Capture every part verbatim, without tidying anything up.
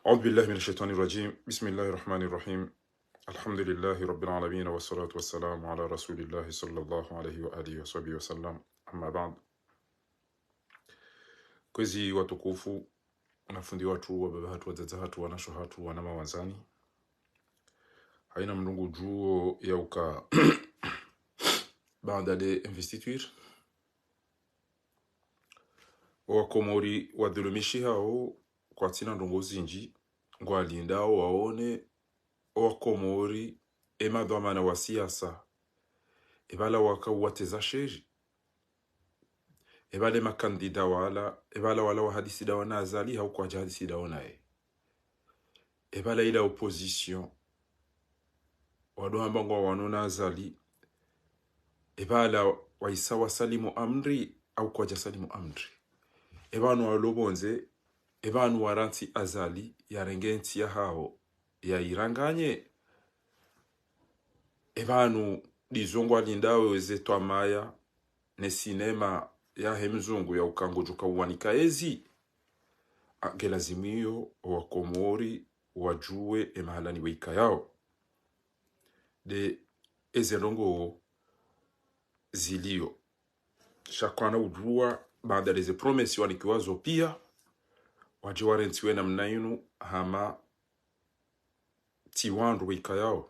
أعوذ بالله من الشيطان الرجيم. بسم الله الرحمن الرحيم. الحمد لله رب العالمين، والصلاة والسلام على رسول الله صلى الله عليه وآله وصحبه وسلم. أما بعد. Kwezi watukufu, wanafundi watru, wababa hatru, wadzadze hatru, wanasho hatru, wanama wandzani. Haina mndru ngudjuo yauka baada de investiture, owakomori wadhulumishihao kwatsina ndrongoo zindji, ngwalindao waone owakomori, emadhwamana wa siasa, epvala waka uwateza sheri, epvala emakandida wala, epvala wala wahadisi dawa na Azali, hau kwadja hadisi dawa naye. Epvala ila opposition, wado hamba ngwawano na Azali, epvala waisa wasalimu amri, au kwadja salimu amri. Epvanu walo pvondze, epvanu warantsi Azali yarenge ntsi yahao, yairanganye. Epvanu ndizo ngwalindao eze twamaya ne sinema yahe mzungu yauka ngudjo uka uwanika ezi. A, nge lazimu iyo owakomori wadjuwe emahalani weikayao. De eze ndrongoo zilio. Sha kwana udjuwa, baada de ze promesses wanikiwa zo pia, wadje warentsiwe namna inu, hama tsi wandru weikayao.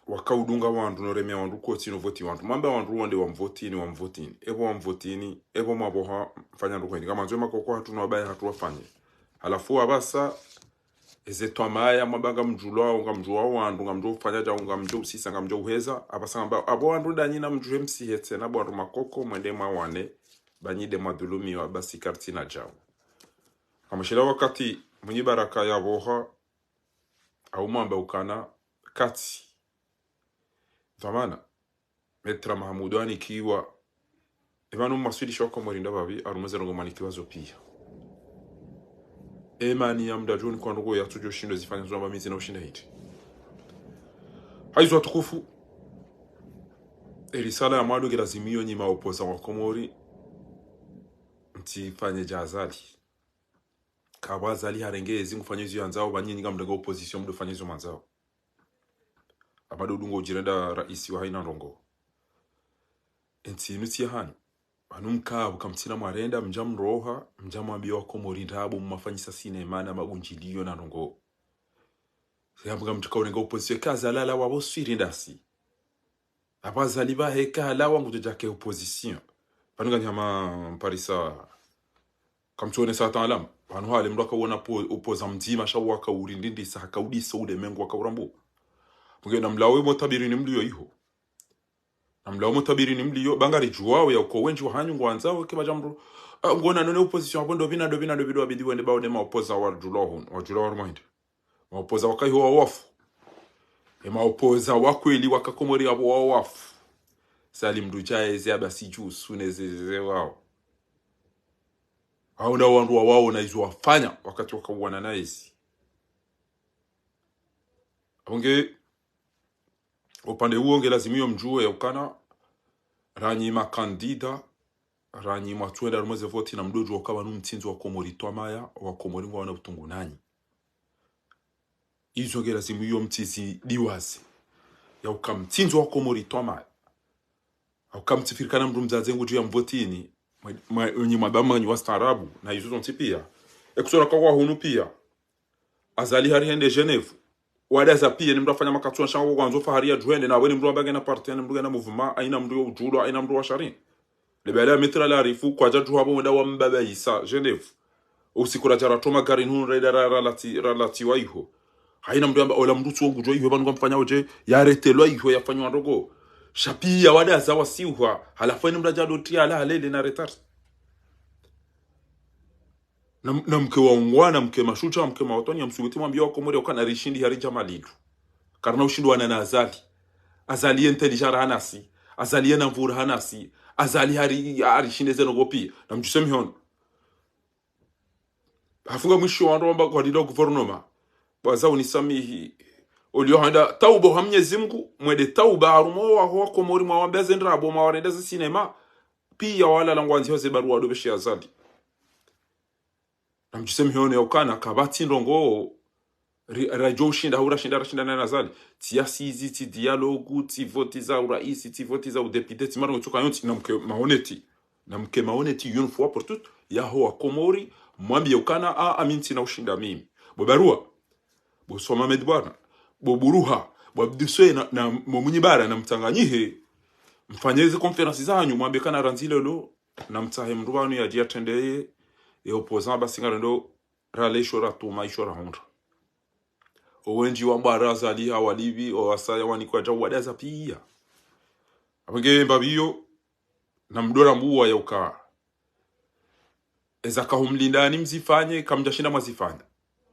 Waka udunga wandru, no remea wandru kotsi, no voti wandru. Mwamba wandru wonde wamvotini, wamvotini. Epvo wamvotini, epvo mwaboha, mfanya ndrongoo hindri. Ngamandzo emakoko hatru no wabaya hatru wafanye. Halafu wapvasa, eze twamaya mwamba ngamdjulwao, ngamdjuwao wandru, ngamdjo ufanya djau, ngamdjo usisa, ngamdjo uheza. Apvasa ngamba, apvo wandru ndanyi namdjuhe msihetse, na pvo wandru makoko, mwende mwawane, ba nyi de mwadhulumiwa, basi kartsina djau. Kamwishila wakati Mwinyi Baraka yaboha, au mwamba ukana, katsi. Dhwamana, Maître Mahamudu anikiwa. Epvanu mwaswili sho wakomori ndapvapvi, harumwa ze ndrongoo mwanikiwa zo pia. Emani ya mndru djoni kwa ndrongoo yatsudjo shindo zifanya zo amba mi zina ushinda hindri. Haizo watukufu, erisala ya mwando nge lazimu iyo nyi maopposants wakomori, mtsifanye dja Azali. Kapvwa Azali harenge ezi ngufanya izo yandzao, ba nyi ngamrenge opposition mdo fanya izo mwandzao. Amba do dungo udjirenda raisi wa haina ndrongoo. Entsi inu tsi yahanyu. Pvanu mkapvo kamtsina mwarenda, mdja mroha, mdja mwambia wakomori ndrabo mwafanyisa sinema na magundjilio na ndrongoo. Seyambuka mdru kaunenga opposition, eka Azali halawa pvo swiri ndasi. Apvo Azali pvahe eka halawa ngudjo djake opposition. Pvanu nganyama mparisa. Kamtsuone sa taalamu. Pvanu hale mdru akauona po-, opposant mdzima sha waka urindindisa, haka udisa ulemengu waka urambu. Mnge namlawe mo tabirini mlio iho. Namlawe mo tabirini mlio, ba ngaridjuwao yauka wendji wahanyu ngwandzao, eke pvadja mdru. Ah, ngona none opposition, apvo ndo pvina, ndo pvina, ndo pvina, wabidi wende ba wone maopposants wadjulwao hunu, wadjulwao harumwa hindri. Maopposants waka iho wawafu. Emaopposants wa kweli waka Komori apvo wawafu. Sali mdru djaye ze abasi djusu ne ze, ze, ze wao. Hau na wandru wawao na izo wafanya wakati waka uwana na ezi. Apvo nge, upande uwo nge lazimu iyo mdjuwe yaukana, ranyi makandida, ranyi mwatsuenda harumwa ze voti namdodjuwa uka pvanu mtsindzi wakomori twamaya, wakomori ngwawana utungu nanyi. Izo nge lazimu iyo mtsizidiwaze. Yauka mtsindzi wakomori twamaya. Hauka mtsifikiri kana mdru mdzadze ngudjo ya mvotini, mwe, mwe, nyi mwamba manyi wastaarabu, na izo zontsi pia. Ekusona kawa hunu pia. Azali hari hende Genève. Wadaza pia ni mdru afanya makatsuwa shango kwandzo fahari ya djuhende, na we ni mdru wamba ngena parti, ni mdru ngena mouvement, haina mdru yo udjulwa, haina mdru wa shari. Lebele ya Maître Ali Arif, kwadja djuha pvo wenda wambabaisa Genève. Usiku radja ratoma gari nunu reda ra-, ralati-, ralatiwa iho. Haina mdru yamba, ola mdru tsi wo ngudjo iho, pvanu ngamfanya udje, yaretelwa iho, yafanywa ndrongoo. Sha pia wadaza wasiuha, halafu haina mdru adja doti ala halele na retard. Na, na mke waungwana, mke mashudja, mke mawatwani, ya msubuti mwambia wakomori ukana rishindi hari djamalidu. Karina ushindi wana na Azali. Azali ye intelligent hanasi. Azali ye na mvura hanasi. Azali hari, hari shinde zeno gopi. Na mdjuse mihono. Hafunga mwisho wandru wamba kwa lilo gouvernement. Bwaza unisamihi. Olio handa tauba ha Mnyezi Mngu, mwende tauba harumwa waho wakomori mwawambia ze ndrabo, mwawarenda ze sinema. Pia walala ngwandzihao ze baruwa do beshe Azali. Namdjuse mihone ya ukana, kapvatsi ndrongoo ri-, radjo ushinda, hau rashinda, rashinda na Azali. Tsi assises, tsi dialogue, tsi voti za uraisi, tsi voti za udéputé, tsi marongo tsoka yontsi, namke mahonnête. Namke mahonnête, une fois pour toutes, yaho wa Komori, mwambiye ukana, a, a, mi ntsina ushinda mimi. Bo Barua, bo Swa Mohamed Bwana, bo Buruha, bo Abdou Soe na, na, mo Mwinyi Bara, namtsanganyihe, mfanye ze conférence zanyu, mwambe kana randzi leo, namtsahe mndru pvanu yadje yatrendeye, ye opposant basi ngarendo rale isho ratuma, isho rahundra. Owendji wambwa Azali hawalipvi, owasaya wanikwa djau wadaza pia. Apvo nge mbapvi iyo, namdora mbuwa ya uka. Eza kahumlindani mzifanye, kamdjashinda mwazifanya.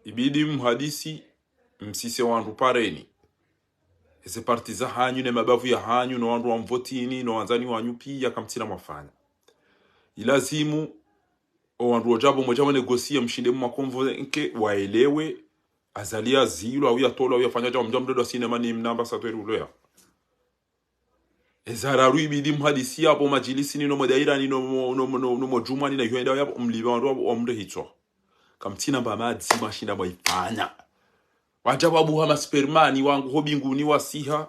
Ibidi mhadisi, msise wandru pareni. Eze parti za hanyu, ne mabavu ya hanyu, no wandru wa mvotini, no wandzani wanyu pia kamtsina mwafanya. Ilazimu, o wandru wodjapvo, mwedjapvo négocier, mshinde mwa convaincre, waelewe, Azali yazilwa, au yatolwa, au yafanya djau, mdja mdodo wa cinéma ni mna ambassadeur uloya. Eza raru ibidi mhadisi yapvo madjilisini no mo dairani no mo, no mo, no mo, no mo djumwani na iho enda yapvo mlipva wandru wapvo wamre hitswa. Kamtsina mba madzi mashinda mwaifanya. Wadja wabuha ma Superman wangu ho mbinguni wasiha.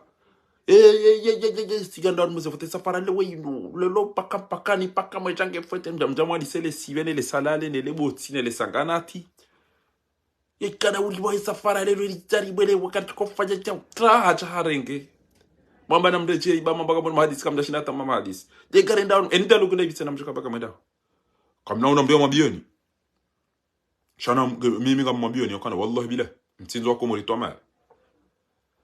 Eh, eh, eh, eh, eh, eh, tsi ganda wanu mweze vote safara leo inu. Leo paka, paka ni paka mwedjange fwete mdja, mdja mwalisele sive nele salale nele botsi nele sanganati. Yekana uli wa safara leo litari bwele wakati kofanya cha utraha cha harenge. Mwamba namredjei, ba mwamba kamwe mahadisi kamdjashinda hata mahadisi. Yekana nda, enda lukuna ibitse namdjoka baka mwenda. Kamna una mbuya mwambioni. Sha na mge-, mimi ngamwambioni, yokana, wallahi billah. Mtsindzo wa Komori twamaya.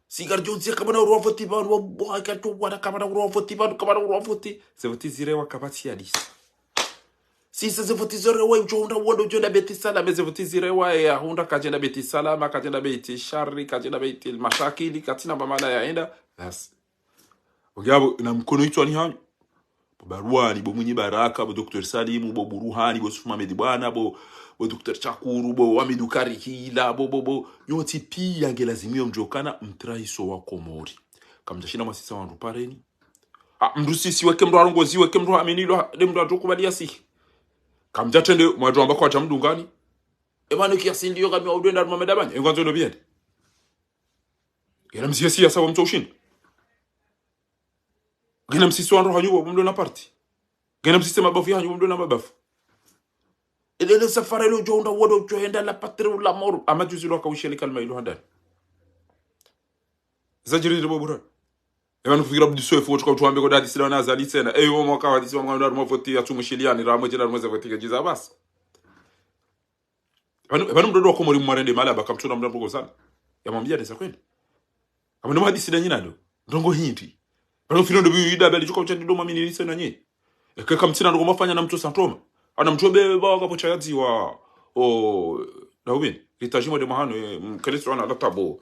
Sigar djonzi kamana urwa voti pvanu, wallahi, kadjo wana kamana urwa voti pvanu, kamana urwa voti. Ze voti zirewa kapvatsi hadisi. Sisa ze voti zirewa, udjo hundra wondo, udjo enda Beit Salam, ze voti zirewa, ya hundra kadjenda Beit Salam, kadjenda Beit Shari, kadjenda Beit Mashakili, katsina mba mana yaenda. Basi. Ongea bo, na mkono itswani hanyu. Bo Baruani, bo Mwinyi Baraka, bo Docteur Salimu, bo Buruhani, bo Yusuf Mohamed Bwana, bo, bo Docteur Chakuru, bo Hamidu Karihila, bo, bo, bo. Nyontsi pia nge lazimu yo mdjokana mtrahiso wa Komori. Kamdjashinda mwasisa wandru pareni. Ah, mndru sisi weke mndru arongozi, weke mndru aminilwa, de mndru adjokubali yasihi. Kamdjatrende, mwadjo amba kwadja mdungani. Emanu kiasi ndiyo kami wa udwenda ruma medabanya. Engwandzo ndo biende. Ngena msise siasa wa mtso ushinda. Ngena msise wandru hanyu bo mdo na parti. Ngena msise mabavu ya hanyu bo mdo na mabavu. Ele, ele safara ile udjo hundra wodo udjo enda la patrie ou la mort. Ama juzi lo akawishia le kalima ilo handani. Zadjiri ndo bo Buruani. Eba nukufikira budi soefu wotsuka utsuambe ko dadi sila na Azali tsena. Eyo mwaka hadisi wa mwana ruma voti ya tsumu shiliani, ramwe djela rumwe ze voti ke djiza basi. Pvanu, pvanu mdodo wa Komori mwarende malaba kamtsuna mdru mbogo sana. Yamwambia nesa kweli. Kama ndo mahadisi na nyina ndo. Ndrongo hindri. Pvanu fino ndo biyu ida bali djuka utsha ndo mwamini nise na nyi. Eke kamtsina ndo mwafanya na mtso santoma. Ana mtso be ba waka pocha yadziwa. O, na ubini. Litajimo de mahano, eh, mkelesi wana la tabo.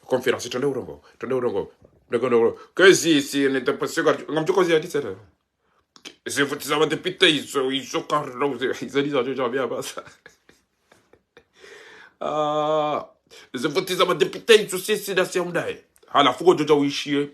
Conférence, tonde urongo. Tonde urongo. Tonde urongo. Kezi si ne te pasika. Ngamtso kozi ya ditsera. Ze voti za madéputé izo, izo karo, izo ndizo djo djabia basa. Ah, ze voti za madéputé izo sisi da siya mdaye. Halafu ko djo dja wishie.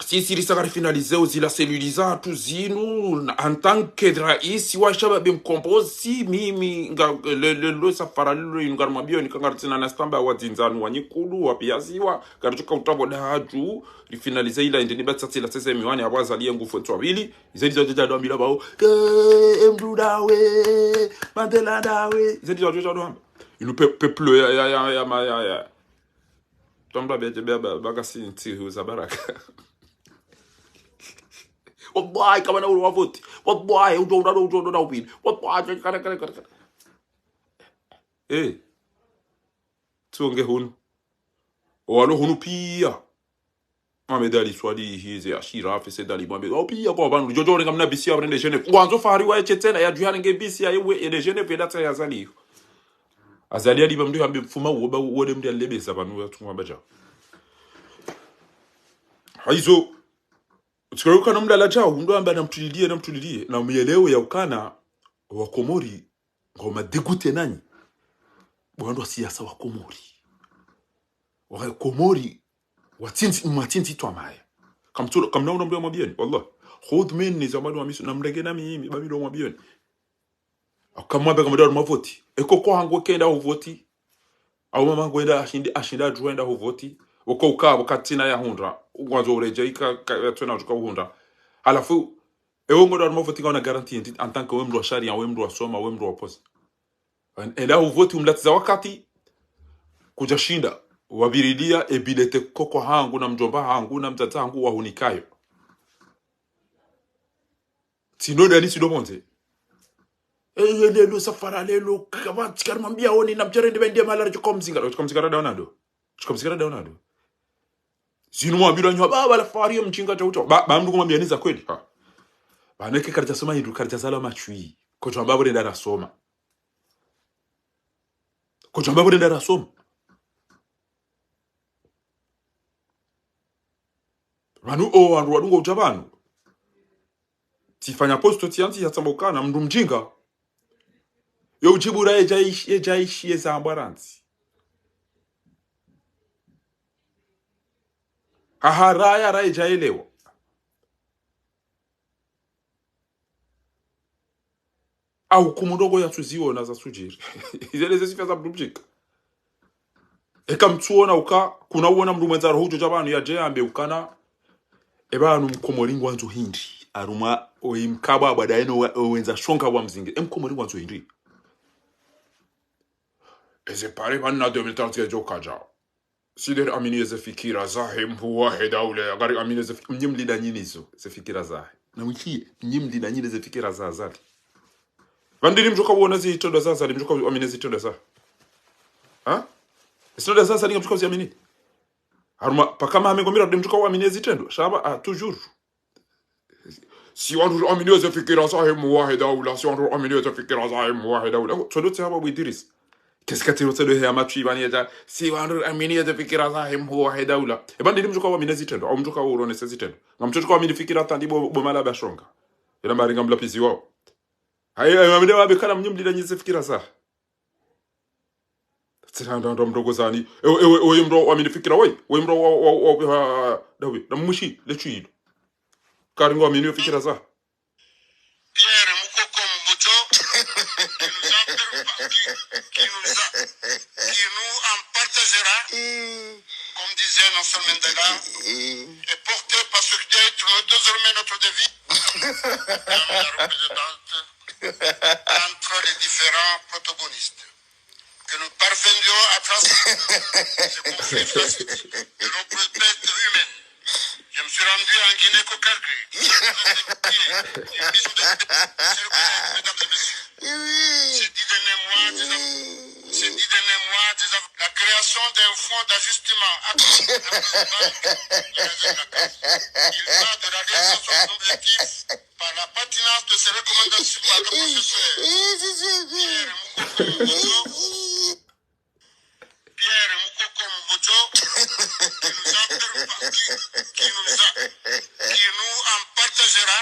Sisi risa kari finalisé o zila cellule zatru zinu, na, en tant que raisi wa shababi mkombozi, mimi nga, le, le, le safara lilo inu ngarumwambioni, ka ngaritsina na stamba wa dzindzanu wa nyikulu, wa piaziwa, ngaritsuka utabo daju, rifinalisé ila inde ni batsa tsila sese miwani, abo Azali ye ngufu ntswa pvili, ize ndizo dja dwambila bao, ke, emdu dawe, Mandela dawe, ize ndizo dja dwamba. Inu pe-, peuple ya, ya, ya, ya, ma, ya, ya. Twamba be, be, be, baka si ntsi huza baraka. Wallahi, kama na ule wa voti. Wallahi, ujo, ujo, ujo, ujo, ujo, ujo. Wallahi, kare, kare, kare, kare. Eh. Tsonge hunu. Owalo hunu pia. Mohamed Ali Soilihi, ze Achirafi, Said Ali Mohamed. O pia kwa pvanu. Djo djo renga mna bisi ya rende Genève. Ngwandzo fahari wa eche tsena, ya djuhane nge bisi ya ewe, ende Genève, eda tsa ya Azali. Azali ali ba mndru hambe mfuma uwo ba uwo de mndru alebeza pvanu ya tumwa baja. Haizo, utsikauka na mndru aladja, mndru amba na mtulilie, na mtulilie. Na myelewe ya ukana, wa Komori, ngo madégoûté nanyi. Bo wandru wa siasa wa Komori. Wa Komori, watsindzi, mwatsindzi twamaya. Kamtsulo, kamna una mndru ya mwambioni, wallah. Khudh minni, zamani wa misu, na mrenge na mimi, ba mi ndo mwambioni. Akamwambia kamwambia harumwa voti. Eko kwa hangu kenda huvoti. Au mama hangu enda ashindi, ashinda adjuwa enda huvoti. Woko uka, wakatsina ya hundra. Ngwandzo uredjei ka, ka, ya tsena udjuka uhundra. Halafu, ewe ngondo harumwa voti ngawuna garantie ndi, en tant que we mndru wa sharia, we mndru wa soma, we mndru wa posa. En-, enda huvoti umlatsiza wakati, kudja shinda. Wavirilia, e bilete koko hangu, na mdjomba hangu, na mdzadze hangu, wahunikayo. Tsi ndo ndani tsi ndo pvondze. Eh, lelo safara lelo, kaba tsikari mwambia oni na mdjerende bende malari tsuka mzingara, tsuka mzingara daonado. Tsuka mzingara daonado. Zinu mwambilwa nywa baba la fari ya mdjinga tsa utsa. Ba, ba mndru kumwambia niza kweli. Ha. Ba neke karidja soma hindru, karidja zalwa mashwi. Kodjwamba bure nda rasoma. Kodjwamba bure nda rasoma. Pvanu o wandru wadungo utsa pvanu. Tsifanya posto tsiandzi yatsamba ukana mndru mdjinga. Yo udjibu ra yedja ishi, yedja ishi yeza ambwa randzi. Haharaya ra yedja elewa. Au hukumu ndrongo yatsuziona za sudjiri. Izele ze sifa za mndru mdjinga. Eka mtsuona uka, kuna uona mndru mwendza roho udjo dja pvanu yadje yambe ukana. E pvanu mkomori ngwandzo hindri. Harumwa, oyi mkabwa abwa daye no we-, owendza shonga wa mzingi. E mkomori ngwandzo hindri. Eze pare pvanu na deux mille trente kedjo kadja. Sideri amini eze fikira zahe mhuwa he daula. Ngari amini eze fik-, mnyi mlida nyini zo, ze fikira zahe. Na mwikiye, mnyi mlida nyini ze fikira za Azali. Pvandiri mdjuka uona zitrendwa za Azali, mdjuka uamini zitrendwa za. Ha? Zitrendwa za Azali mdjuka uziamini. Harumwa, paka maha mengo miraru mdjuka uamini zitrendwa. Sha ba, ah, toujours. Si wandru amini eze fikira zahe mhuwa he daula, si wandru amini eze fikira zahe mhuwa he daula. Tsodo tse haba bu Idris. Kesi katiro tsedo he ya matswi pvani yedja, si wandru amini eze fikira zahe mhuwa he daula. E pvandiri mdjuka uamini zitrendwa, au mdjuka uronese zitrendwa. Nga mdjuka uamini fikira tandi bo, bo mala bashonga. Ila maringa mlapizi wao. Hayi, hayi, mamide wabe kana mnyi mlida nyini ze fikira za. Tsina ndo, ndo mndrongo zani. Ewe, ewe, ewe, mndru wa amini fikira, we. We mndru wa, wa, wa, wa, dawe. Na mwishi, le tsuido. Kari ngo amini fikira za. Pierre Mukoko Mboto, qui nous en per-, qui, qui nous a, qui nous en partagera, comme disait Nelson Mandela, et porté par ce qui doit être désormais notre devise, Madame la représentante, entre les différents protagonistes, que nous parviendrons à tracer ce conflit facile de nos perte humaine. Je me suis rendu en Guinée-Conakry. Une mission de paix. C'est le Québec, mesdames et messieurs. Ces dix derniers mois, des aff-, ces dix derniers mois, des aff-, la création d'un fonds d'ajustement à la banque de la zone de la Casse. Il va de la réalisation de nos objectifs par la pertinence de ses recommandations à le professeur Pierre Mukoko Mboto. Pierre Mukoko Mboto, qui nous en per-, qui, qui nous a, qui nous en partagera,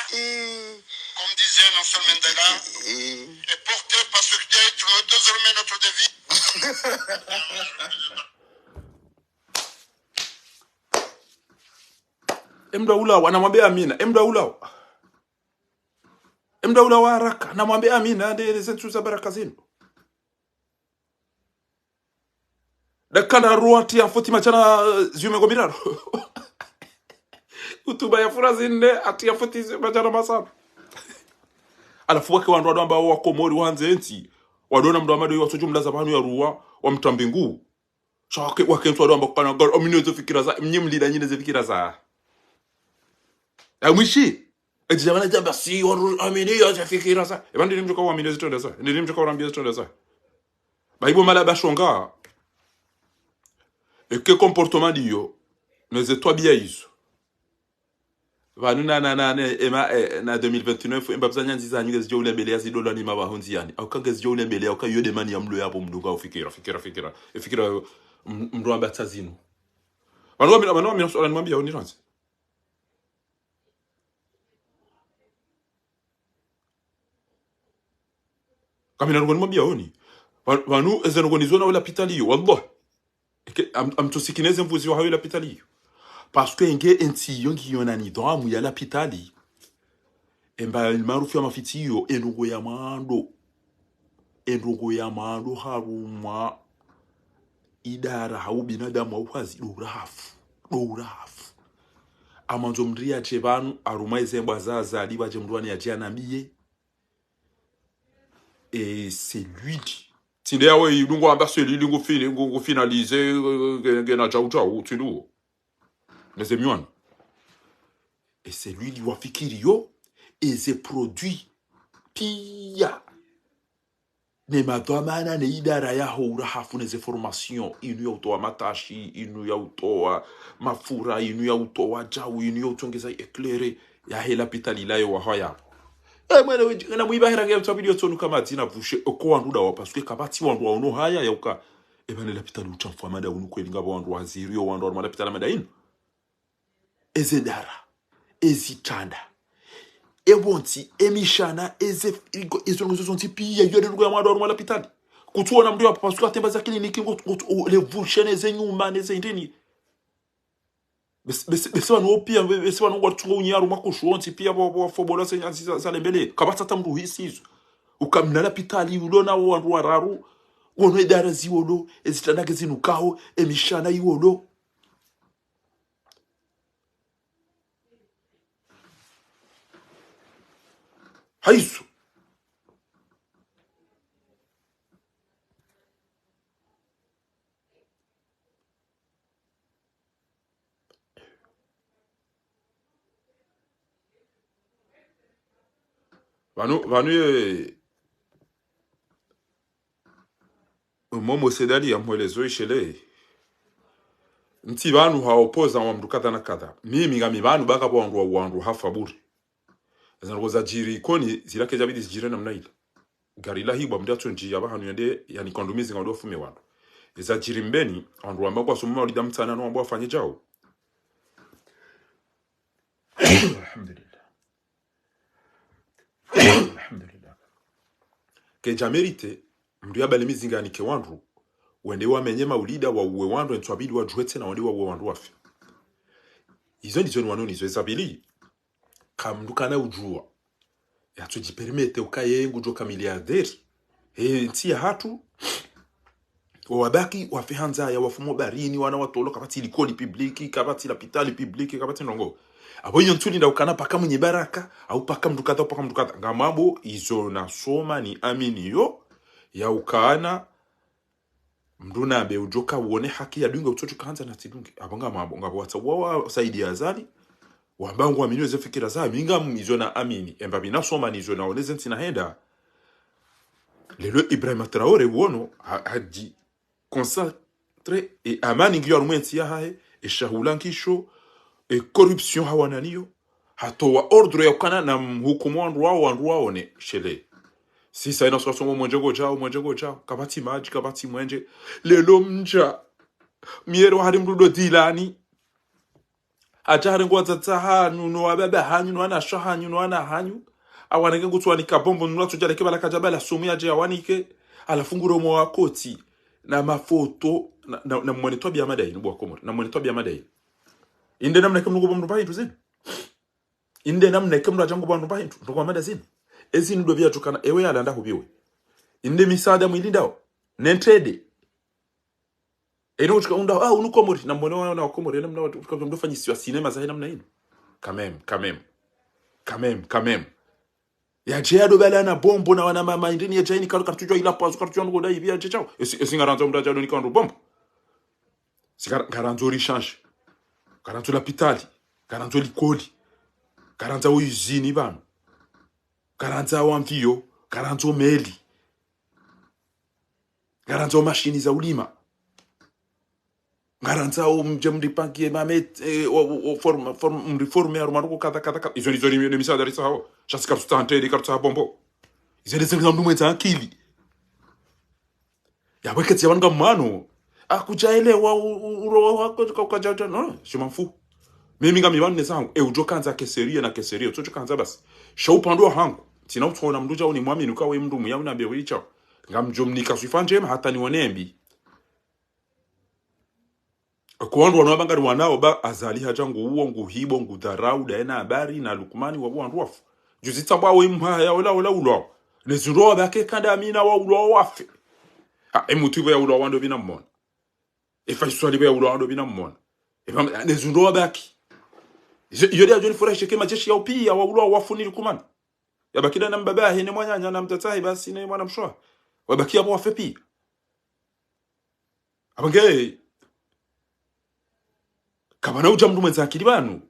comme disait Nelson Mandela, et porté par ce qui doit être désormais notre devise. E mndru ula wa, namwambe amina. E mndru ula wa. E mndru ula wa haraka, namwambe amina, nde, nde zentsu za baraka zinu. Dakanda ruwa ati ya foti madjana, eh, ziyume ngo miraru. Hutuba ya fura zine, ati ya foti ziyume madjana masanu. Halafu wake wandru wado amba wa Komori wandze ntsi. Wado ona mndru wa mado yi watsodjo mlaza pvanu ya ruwa, wa mtrambe ngu. Sha wake, wake ntsu wado amba kukana ngari amini eze fikira za, mnyi mlida nyini ze fikira za. Ya mwishi. Edji djamana djamba si wandru amini eze fikira za. E pvandiri mdjuka uamini zitrendwa za. Ndiri mdjuka urambia zitrendwa za. Ba ibo mala bashonga. Eke comportement ndiyo. Neze twabia izo. Pvanu na, na, na, ne, ema, eh, na deux mille vingt-neuf, emba pvza nyandzi zanyu ngezidjo ulembelea zidolwa ni mabahundzi yani. Au ka ngezidjo ulembelea, au ka iyo demani ya mlo yapvo mdunga ufikira, fikira, fikira. E fikira, m-, mndru amba tsa zinu. Pvanu wa mi-, pvanu wa mina suala nimwambia, unirandzi. Kamina ndrongo nimwambia oni. Pva-, pvanu eze ndrongo nizona ho lapitali iyo, wallah. Eke, am-, amtsosikine ze mvuzi wa hayo lapitali iyo. Parce que enge entsi iyo ngiyo na nidhamu ya lapitali. Emba maarufu ya mafitsi iyo, e ndrongo ya mwando. Endrongo ya mwando harumwa idara hau binadamu hau hazi ndo urahafu. Ndo urahafu. Amandzo mndru yadje pvanu, harumwa ezembwa za Azali, pvadje mndru wani yadje yanambiye. Et c'est lui dit. Tsi nde yawe idungo amba c'est lui dit ngu fini, ngu, ngu finalisé, euh, nge, ngena djau djau, tsi ndo. Neze miwani. Et c'est lui dit wafikiri yo, eze produit. Pia. Ne madhwamana ne idara yaho urahafu neze formation, inu ya utowa matashi, inu ya utowa mafura, inu ya utowa djau, inu ya utsongeza éclairé, yahe lapitali layo wahaya. E, mwene, na mwiba hera nge mtsabidi yo tsonu kama dzina pvushe, oko wandru dawa, parce que kapvatsi wandru waono haya, yauka. Eba ne lapitali utsamfu amada unu kweli ngapvo wandru waziri yo wandru wa lapitali amada inu. Eze dara, ezi tsanda, epvontsi, emishana, eze frigo, ezo ndrongo zontsi pia, iyo nde ndrongo ya mwando harumwa lapitali. Kutsuona mndru yapvo parce que atemba za kliniki ngo, ngo, o, le vulshe neze nyumba, neze ndeni. Bes-, bes-, bese pvanu wo pia, be-, bese pvanu ngwatsungo unyaru makushu wontsi pia pvo, pvo, fobola se nyansi za, za lembele. Kapvatsi hata mndru hisi izo. Ukamna lapitali ulo na wo wandru wararu, wono edara ziwolo, ezi tsanda ke zinukao, emishana iwolo. Haizo. Pvanu, pvanu ye, Momo Sedali ya mwelezo ishele. Ntsi pvanu ha opposant wa mndru kadha na kadha. Mimi ngami pvanu baka pvo wandru wa, wandru hafa bure. Eza ndrongo zadjiri Ikoni zila kedjabidi zidjire namna ila. Gari la hibwa mndru yatsondji ya pvahanu yende, yani kondumizi ngaudo fume wandru. Eza djiri Mbeni, wandru wamba kwasoma maulida mtsana no wamba wafanye djau. Alhamdulillah. Alhamdulillah. Kedja mérité, mndru yabale mizinga yanike wandru, wende wamenye maulida, wauwe wandru, entswabidi wadjuwe tsena, wende wauwe wandru wafe. Izo ndizo ni wanoni, izo eza pvili. Ka mndru kana udjuwa. Yatsudjipermete uka yeye ngudjo ka milliardaire. He, ntsi yahatru, wabaki, wafe ha ndzaya, wafumo barini, wana watolwa, kapvatsi likoli public, kapvatsi lapitali public, kapvatsi ndrongo. Apvo iyo ntsu linda ukana paka mwenye baraka, au paka mndru kadha, au paka mndru kadha. Ngamwambo, izo nasoma niamini yo, ya ukana, mndru nambe udjo ka uone haki ya dunga utsotsu kandza na tsidunge. Apvo ngamwambo, ngapvo watsa wa, wa Saidi Azali, wamba nguamini weze fikira za, mi ngam izo naamini. Emba pvi nasoma nizo naone ze ntsi nahenda. Lelo Ibrahim Traoré wono, ha, hadji consacré, e amani ngiyo harumwa entsi yahahe, e shahula nkisho, e corruption hawana nayo, hatowa ordre ya ukana namhukumu wandru wao, wandru waone, shele. Sisa ina swasongo mwenje ngodjao, mwenje ngodjao, kapvatsi madji, kapvatsi mwenje. Lelo mdja, miero hari mndru ndo dilani. Hadja harenge wadzadze hanyu, no wababa hanyu, no wanashe hanyu, no wana hanyu. Awanenge ngutsu wanika bombo, nula tsudja leke bala kadja bala sumu yadje yawanike. Halafu nguro mwa wakotsi, na mafoto, na, na, na mwone twabiya mada inu, bo wa Komori, na mwone twabiya mada inu. Inde namna ke mndru ngo bo mndru pvahindru zinu. Inde namna ke mndru adja ngo bo mndru pvahindru, ndo kwa mada zinu. Ezi ndo biya tukana, ewe yalanda hubiwe. Inde misaada mwilindao. Nentrede. Eno utsika unda, ah, unu Komori, na mwone wana wa Komori, ena mna watu, utsika ndo fanyisiwa sinema za hena mna inu. Quand même, quand même. Quand même, quand même. Yadje yado bala na bombo na wana mama, indeni yadje ini karu kartujwa ila pwazu, kartujwa nuko dai, biya yadje chao. Esi, esi ngarandzo mndru adjado ni kandru bombo. Si kar-, ngarandzo rishanje. Ngarandzo lapitali. Ngarandzo likoli. Ngarandzo izini pvanu. Ngarandzo wamviyo. Ngarandzo meli. Ngarandzo mashini za ulima. Ngarandzo mdje mripangie mame, eh, o, o, o, form, form, mriforme harumwa ndroko kadha, kadha, kadha. Izo, izo, ni, ni misaada ritsaho. Sha si karutsaha ntrede, karutsaha bombo. Izo, izo, izo, mndru mwendza akili. Yapvo ketsi ya pvanu ngamwano. Akudjaelewa, u, u, urowa wako, ka, ka, ja, ja, no, je m'en fous. Mimi ngami pvanu nezangu, e udjo kandza ke sérieux na ke sérieux, tsodjo kandza basi. Sha upvandre wahangu, tsina utsona mndru djao nimwamini uka we mndru mwiya unambe we ichao. Ngamdjo mnika swifa ndjema hata nione mbi. Ko wandru wanu wabangari wanao ba Azali hadja ngu uwo, ngu hibo, ngu dharau, daye na Habari, na Lukmani, wa wandru wafu. Juzi tsambwa we mhaya, ola, ola, ulwao. Ne zindru wabaki kanda amina waulwa wafe. Ha, e Mutwi pvo yaulwa wandru pvi namwona. E Faiswali pvo yaulwa wandru pvi namwona. E pvamwe, ne zindru wabaki. Izo, iyo nde yadjo nifurahishe ke majeshi yao pia waulwa wafu ni likumana. Yabaki nda na mbaba yahe ne mwananya na mdzadze wahe basi ne mwana mshe wahe. Wabaki yapvo wafe pia. Apvo nge, kapvana udja mndru mwendza akili pvanu.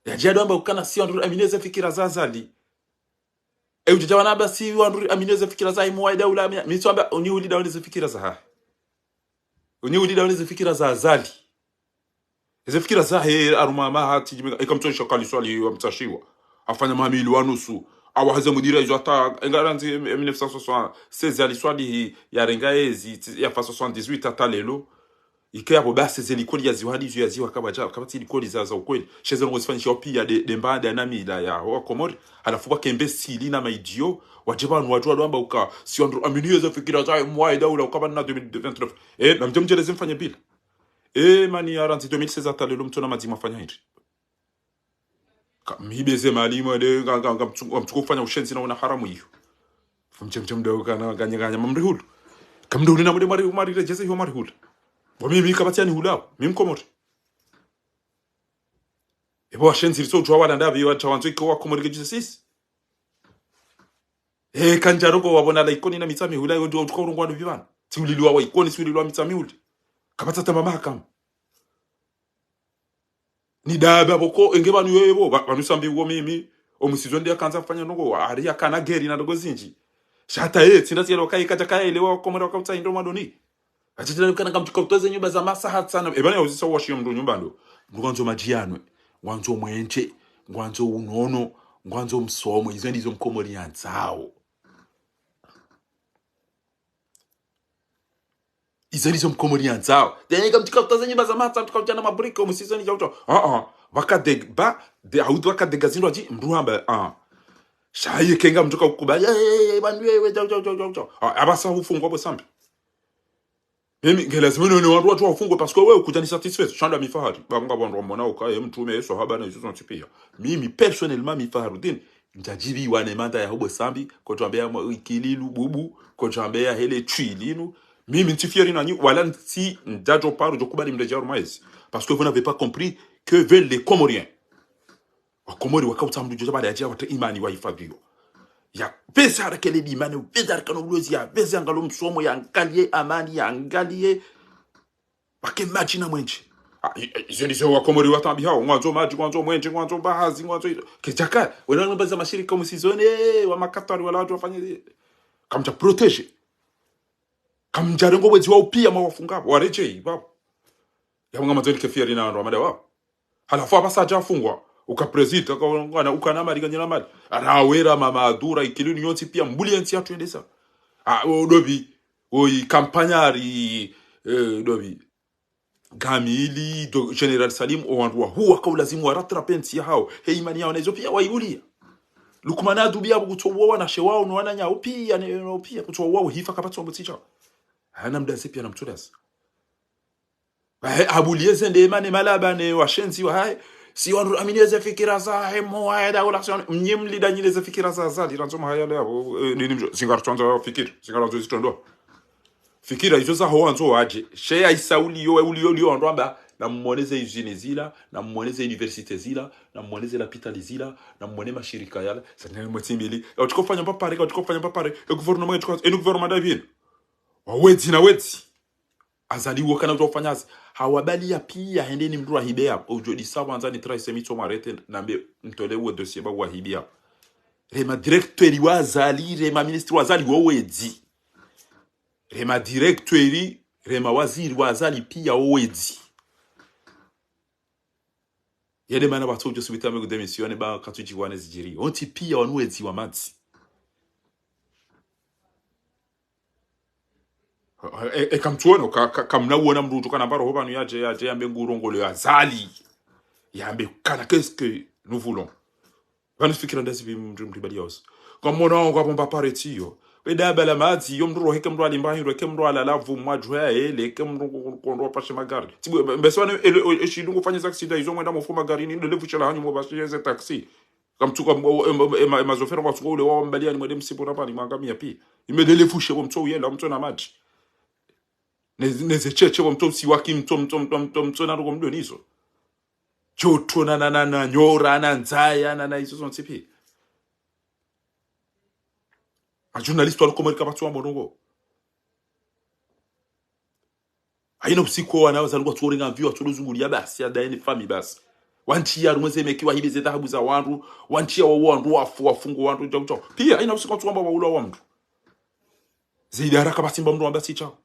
Yadje yadjo amba ukana si wandru amini eze fikira za Azali. E udja dja wana amba si wandru amini eze fikira za imu waida ula amini. Mi tsu amba, uni uli daone ze fikira zahahe. Uni uli daone ze fikira za Azali. Eze fikira zahe, harumwa maha tsi djimika, eka mtsoisha kali swali wa mtsashiwa. Afanya maha mili wa nusu. Awa haze mudira izo hata, enga randzi mille neuf cent soixante-seize ali swali hi, yarenga ezi, tsi, yafa soixante-dix-huit hata lelo. Ike yapvo basi ze likoli yaziwa hadi izo yaziwa kapvadja, kapvatsi likoli za, za ukweli. She ze ndrongo zifanyishiwa pia nde, nde mbanda na mila ya wa Komori. Halafu pvwake mbesili na maidio, wadje pvanu wadjo wadjo amba uka, si wandru amini eze fikira za imu waida ula ukapvana deux mille vingt-neuf. Eh, na mdje mdjeleze mfanye bila. Eh, mani yarandzi deux mille seize hata lelo mtsona madzima fanya hindri. Ka mhibe ze mali mwende, nga, nga, nga mtsu-, nga mtsuko ufanya ushenzi na una haramu iyo. Mdje, mdje mdje kana, nganya, nganya, mamrihulu. Kamdjo unina mwende mwari, mwari redjeze hiyo marihulu. Wa mimi kapvatsi yanihula, mi Mkomori. Epvo washenzi ritso udjuwa wala ndapvi, wadja wandzo ike wa Komori ke justice. Eh, kandja rongowa pvo na la Ikoni na Mitsamihuli, yo ndjo udjuka urongwa ndopvi pvanu. Tsi ulilwa wa Ikoni, tsi ulilwa Mitsamihuli. Kapvatsi hata mahakama. Ni ndapvi apvo ko, enge pvanu yoyo pvo, pva-, pvanu sambi uwo mimi, omusizo nde yakandza fanya ndrongo, hari yakana geri na ndrongo zindji. Sha hata ye, tsi nda tsi yelewa kaye, kadja kaye, elewa wa Komori wakautsaha hindri mwadoni. Atitana kana ngamdjo kautoze nyumba za masaha tsano. Epvanu yauzisa washiyo mndru nyumba ndo. Mndru ngwandzo madji yanwe. Ngwandzo mwenje. Ngwandzo unono. Ngwandzo msomo. Izo ndizo Mkomori yandzao. Izo ndizo Mkomori yandzao. Tena ngamdjo kautoze nyumba za masaha, mdjo kautsa na mabriki, omusizo ni djauto. Ah, ah. Pvaka de, ba, de, haudu pvaka de gazindwa dji, mndru hamba, ah. Sha ye kenga mndru kaukubali, eh, eh, eh, bandu, eh, eh, djau, djau, djau, djau, djau. Ah, apvasa ufungwa pvo sambi. Mimi, nge lazima nione wandru wadjo wafungwe, parce que wewe kudja ni satisfaire, sha nda mi Fahari. Ba nga wandru wamona uka, ye mtrume, ye swahaba na izo zontsi pia. Mimi, personnellement, mi Faharudin, ndjadjibiwa ne manda ya hupvo sambi, kodjwambe ya mwa-, ikililu bubu, kodjwambe ya hele tshilinu. Mimi, ntsi fier nanyi, wala ntsi ndjadjo paro, djo kubali mndru dja harumwa ezi. Parce que vous n'avez pas compris que veulent les Comoriens. Wakomori wakautsaha mndru djodja baada yadja watre imani wahifadhiyo. Yapveze harakele limane, yapveze harakano ulozi, yapveze angalo msomo, yangaliye amani, yangaliye pvake madji na mwenje. Ah, i-, i-, izo ndizo Wakomori watabihao, ngwandzo madji, ngwandzo mwenje, ngwandzo mbahazi, ngwandzo izo. Kedjaka, wena ngamba za mashirika musizone, wa makatari wala wadjo wafanye, kamdja protéger. Kamdja rengo wedzi wao pia mwawafunga, waredjeyi, pvapvo. Yapvo ngamwandzo nike fier na wandru wa mada wao. Halafu apvasa hadja afungwa, uka président, uka, uka na, uka na mali, kanyina mali. Arawera mama adura, ikilinu yontsi pia, mbuli yentsi yatru yendesa. Ah, o ndopvi, o i kampanyari, eh, ndopvi. Kamili, do, Général Salim, o wandru wahuu wakaulazimu wa rattraper ntsi yahao. He imani yao na izo pia waiuliya. Lukman Adubi yapvo kutsoua wanashe wao no wananya wao pia, ne, no pia, kutsoua uhifa kapvatsi wambo tsidja. Hana mdase pia na mtsudase. Wahe, abuliye ze ndema ne malaba ne washenzi wahahe. Si wandru amini eze fikira zahe mo wahe daula si wandru. Mnyi mlida nyile ze fikira za Azali. Randzo mahaya le yapvo, eh, nini mdjo. Zinga ritsandza fikira. Zinga randzo zitrondwa. Fikira izo zaho wandzo wadje. She ya isa uliyo, uliyo, uliyo wandru amba. Na mmone ze usine zila, na mmone ze université zila, na mmone ze lapitali zila, na mmone mashirika yala. Sa nini mwetsimbili. Kautsikofanya mpapare, kautsikofanya mpapare. E gouvernement, e gouvernement ndapvi yinu. Wawedzi na wedzi. Azali wo kana udjo ufanya hazi. Hawabaliya pia hende ni mndru ahibe yapvo. Udjo disa pvandza ni trace mitso mwarete nambe mtole uwo dossier ba wahibi yapvo. Rema directeur wa Azali, rema ministre wa Azali wo wedzi. Rema directeur, rema waziri wa Azali pia wo wedzi. Yende mana pvatso udjo subita me ku démissionner ba katsudjiwa ne zidjiri. Wontsi pia wanu wedzi wa madzi. E, e, kamtsuono, ka, ka, kamna uona mndru udjo kana mbaro ho pvanu yadje, yadje, yambe ngurongole ya Azali. Yambe kana, qu'est-ce que nous voulons? Pvanu fikira ndazi pvi mndru, mndru bali yaosi. Kamwona wangu apvo mpapare tsiyo. Weda bala madzi, yo mndru roheke mndru alimba hindru, eke mndru alala pvu mwadjwe ya hele, eke mndru ko-, ko-, kondro pashe magari. Tsibu, mbese wane, ele, ele, eshidungu fanye taxi nda izo mwenda mofu magari ni, ndele pvushela hanyu mo pashe ze taxi. Kamtsuka, em, em, em, em, mazofera kwatsuka ule wa mbaliani mwende msipu rapvani mwangamia pia. Imelele fushe bo mtso uyela, mtso na madji. Ne, ne ze cheche bo mtso usiwaki, mtso, mtso, mtso, mtso, mtso, na ruko mdo nizo. Choto na, na, na, na, nyora, na ndzaya, na, na, izo zontsi pia. Ma journaliste wanu Komori kapvatsu wa mborongo. Haina usiku wana wazalwa tsorenga mvi, watsodo zungulia basi, ya daye ne fami basi. Wantsiya harumwa ze meki wahibe ze dhahabu za wandru, wantsiya wa wandru wafu, wafungu wandru, djau, djau. Pia, haina usiku watsuwamba waula wa mndru. Ze idara kapvatsi mba mndru wamba tsi shao.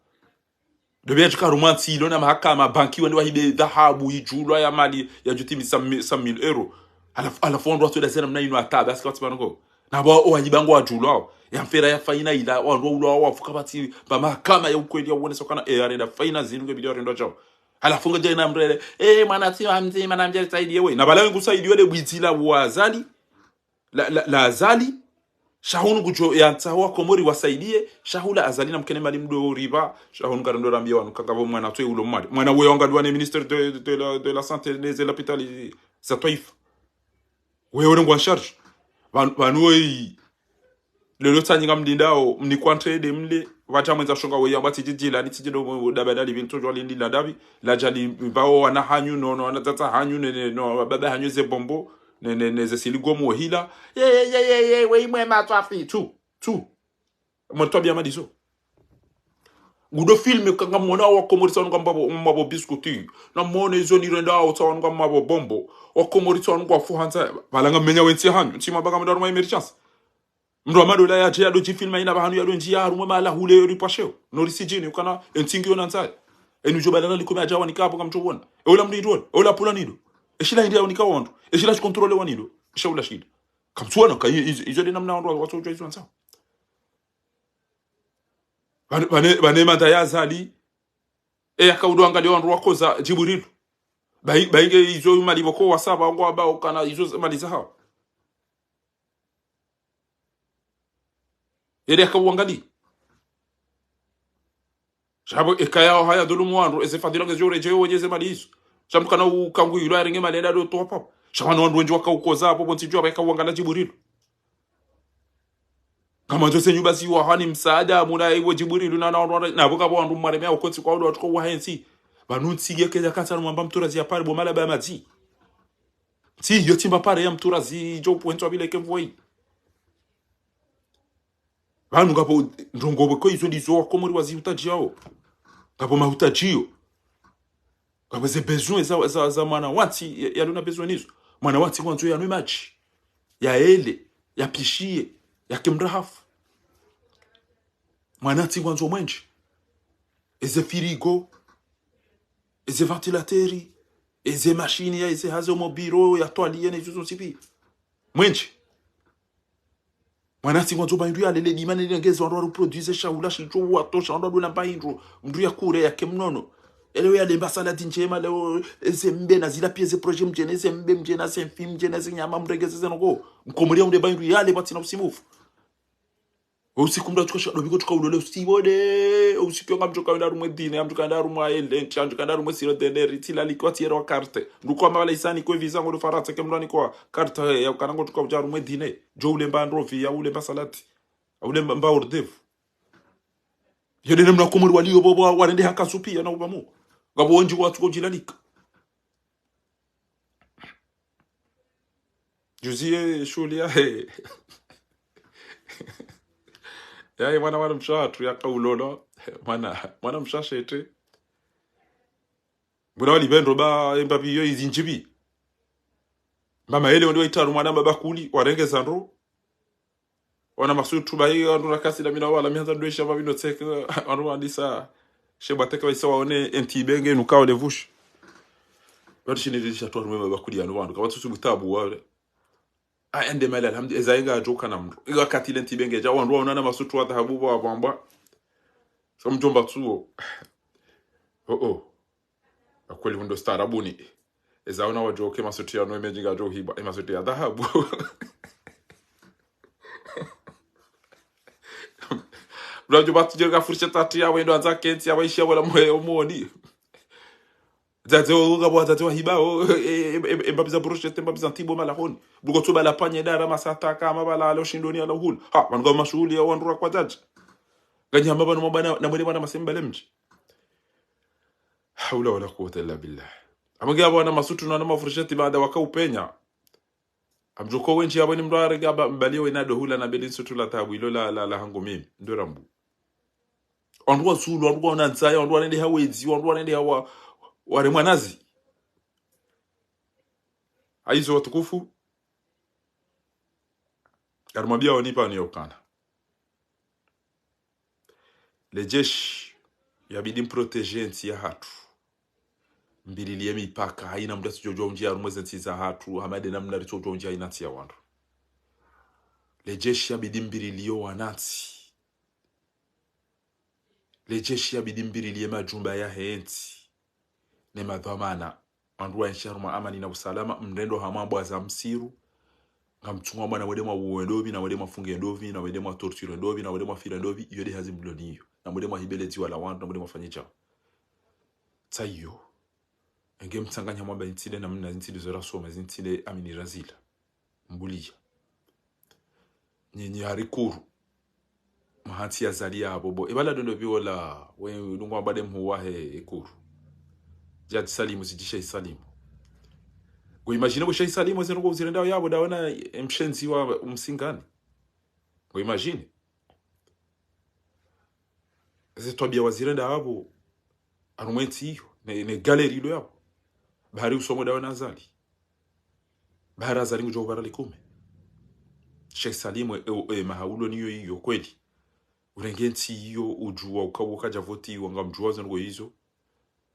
Ndo pvia djika harumwa ntsi ilo na mahakama, banki wende wahibe dhahabu, idjulwa ya mali, ya djutimi cent mille, cent mille euros. Halafu, halafu wandru watsoda zena mna inu hata, basi kapvatsi pvanoko. Na bo, o wahiba ngo wadjulwa wo. Ya mfera ya faina ila, wandru waula wo, wafu kapvatsi, mba mahakama ya ukweli ya uonesa ukana, e, yarenda faina zinu nge bidi warendwa djao. Halafu nge djai na mrele, e, mwana tsi wa mdzima na mdjari saidiye we. Na pvala wengu saidiye we le bwidzi la wa Azali. La, la, la Azali. Sha hunu kudjo yantsa wa Komori wasaidiye. Sha hula Azali na mkene mali mdo riba. Sha hunu karendo rambia wanu kaka bo mwana twe ulo mwali. Mwana we wangaliwa ne ministre de, de, de la, de la santé, ne ze lapitali za twaifa. Wewe ngwa en charge. Pvanu, pvanu weyi. Lelo tsanyi ngamlindao, mnikwa ntrende mle, pvatsa mwendza shonga weyi, amba tsidjidjila, ni tsidjilo, dabadali, pvi ntsodjwa lindila dabi, ladjali, mbao wana hanyu, no, no, wana dzadza hanyu, ne, ne, no, baba hanyu ze bombo, ne, ne, ne, ze siligomu wehila. Ye, ye, ye, ye, ye, weyi mwe matswafi, tu, tu. Mwe twabia madizo. Ngudo filme kanga mwona wa Komori tsa wanu ngwa mwabo, mwabo biscuit. Na mwone izo nirenda au tsa wanu ngwa mwabo bombo. Wa Komori tsa wanu ngwa fuhandza. Pvala ngamenya wentsi hanyu. Ntsi mabaka mda harumwa emergence. Mndru wa madola yadje yado djifilma ina pvahanu yado ndjia harumwa mahala hule yo ripvasheo. No risijini ukana entsi ngiyo na ndzaya. Enu djo badala likome adja wanika apvo kamtso wona. E ula mndru idwona. E ula pula nido. E shila hindi ya wanika wandru. E shila shikontrole wanido. E sha ula shida. Kamtsu wona ka i-, izo, izo de namna wandru wa-, watsodjwa izo wandzao. Pvane, pvane, pvane manda ya Azali, e, yakaudo angalia wandru wakoza Djibrilu. Bayi, bayi nge izo mali pvoko wasaba ngwamba ukana izo mali za hawo. Yele yakauangalia. Sha pvo eka yawo haya dhulumu wandru, eze fadhila ngezidjo redjeyo wenye ze mali izo. Sha mndru kana ukangu ilo yarenge mali yenda do towa pvapvo. Sha wanu wandru wendji wakaukoza apvo, bo ntsi djuwa pvo yakauangalia Djibrilu. Kama ndzo ze nyumba ziwa hani msaada, muna iwe Djibrilu na, na, na, na, na, pvo kapvo wandru mwaremea ukotsi kwa udo watsuko wahentsi. Pvanu ntsi yeke ya katsa numamba mturazi ya pare, bo mala ba madzi. Ntsi yo tsimba pare ya mturazi, djo pwentso apvile ke mvoi. Pvanu ngapvo ndrongoo pvoko izo ndizo wa Komori wazihutadjiao. Ngapvo mahutadjio. Ngapvo ze besoin za, za, za mwana wantsi ya, yalona besoin nizo. Mwana wantsi ngwandzo yanwe madji. Yaele, yapishie, yake mrahafu. Mwana ntsi ngwandzo mwendje. Eze frigo, eze ventilateur, eze machine ya, eze haze omo biro, ya twaliye, ne izo zontsi pvi. Mwendje. Mwana ntsi ngwandzo ba hindru yalele dima ne lengeze wandru waru produire shahula shidjo watosha wandru wadona mba hindru. Mndru yakure yake mnono. Ele we yalemba salade ndjema leo eze mbe na zila pia ze projet mdjene, eze mbe mdjene, eze mfi mdjene, eze nyama mrengeze ze noko. Mkomori ya unde ba hindru yale pvatsina usimufu. Usiku mndru atsuka shado pviko tsuka ulole usibode. Usiku yonga mdjo kaenda harumwa dîner, mdjo kaenda harumwa elenti, mdjo kaenda harumwa siro dîner, ritsi laliki watsiere wa carte. Mndru kwa mawala isani kwe visa ngo do Farantsa ke mndru anikwa carte ya ukana ngo tsuka udja harumwa dîner. Djo ulemba ndrovi, ya ulemba salade. Ya ulemba mba hors d'œuvre. Yo de namna Komori waliyo pvo pvo warende haka supi ya na upvamo. Ngapvo wendji watsuka udjilalika. Juzi ye shuhuli yahe. Yahe mwana, mwana mshe watru yakaulolwa. Mwana, mwana mshe shete. Mbona walipvendro ba emba pvi yo izindji pvi. Mama ele wende waitsaha mwana mba bakuli, warengeza ndro. Wana masutu bahi, wandru rakasi na mina wala, mihandza ndwesha, mavino tseke, wandru wandisa, shebwa teke waisa waone, enti ibenge, nukao levushi. Wandru shini zilisha tu harumwa mabakuli yanu wandru, kapvatsu butabu wale. A, ende mali, alhamdu, eza inga adjoka na mndru. Iga katile enti ibenge, dja wandru waona na masutu wa dhahabu wa pvambwa. So mdjomba tsuo. Oh, oh. Akweli hundro staarabuni. Eza ona wadjoke masuti yanu emedji ngadjo hibwa. E masuti ya dhahabu. Mdru adjo batsu djereka furshe tati ya wendo andza kentsi ya waishiya wala mwe omoni. Dzadze wo ngapvo wadzadze wa hiba wo, e, e, e, e, mbapvi za brochette, mbapvi za ntibo malahoni. Buko tsu bala panye dara masataka, mabala ale ushindoni ala uhula. Ha, wanu ngapvo mashuhuli ya wandru ra kwa dzadze. Nganyi hamba pvanu mabana, na mwele bana masemba le mdji. Hawla wala quwwata illa billah. Amage abo wana masutu na wana mafursheti baada waka upenya. Amdjoko wendji abo ni mdru arega ba-, mbali yo ina dohula na beli nsutu la tabu ilo la, la, la hangu mimi. Ndo rambu. Wandru wa zulu, wandru wa nandzaya, wandru wa nende hawezi, wandru wa nende hawa, ware mwanazi. Hayizo watukufu. Harumwa biya wanipa ni yokana. Le jeshi yabidi mprotégé ntsi yahatru. Mbililiye mipaka, hayina mndru atsudjodjo undjiya harumwa ze ntsi zahatru, hama de namna ritsodjo undjiya hayina ntsi ya wandru. Le jeshi yabidi mbililiye wanantsi. Le jeshi yabidi mbililiye majumba yahe ntsi. Ne madhwamana. Wandru waenshi harumwa amani na usalama, mrende hama mbwa za msiru. Ngamtsungwa mwana wende mwa uwe ndopvi, na wende mwa funge ndopvi, na wende mwa torture ndopvi, na wende mwa fire ndopvi, iyo de hazi mloniyo. Na wende mwa hibe le dziwa la wandru, na wende mwa fanye djao. Tsa iyo. Enge mtsanganya mwamba intsi de namna intsi de zo rasoma, intsi de amini razila. Mbuliya. Nyi, nyi hari Kuru. Mahantsi ya zali ya bobo. Ibala dondo biwola, we, nungu wabade mhuwa he, e Kuru. Djati salimu, zidisha isalimu. Ngo imagine bo sha isalimu, ze nungu uzirenda yabo, dawona mshenzi wa msingani. Ngo imagine. Ze twabiya wazirenda abo, harumwa entsi iyo, ne, ne galeri ilo yabo. Bahari usongo dawe na Azali. Bahari Azali ngudjo ubara likume. Sheikh Salim, e, e, e, maha ulo niyo iyo kweli. Urenge ntsi iyo, udjuwa uka, uka dja voti, wanga mdjuwa zo ndrongoo izo.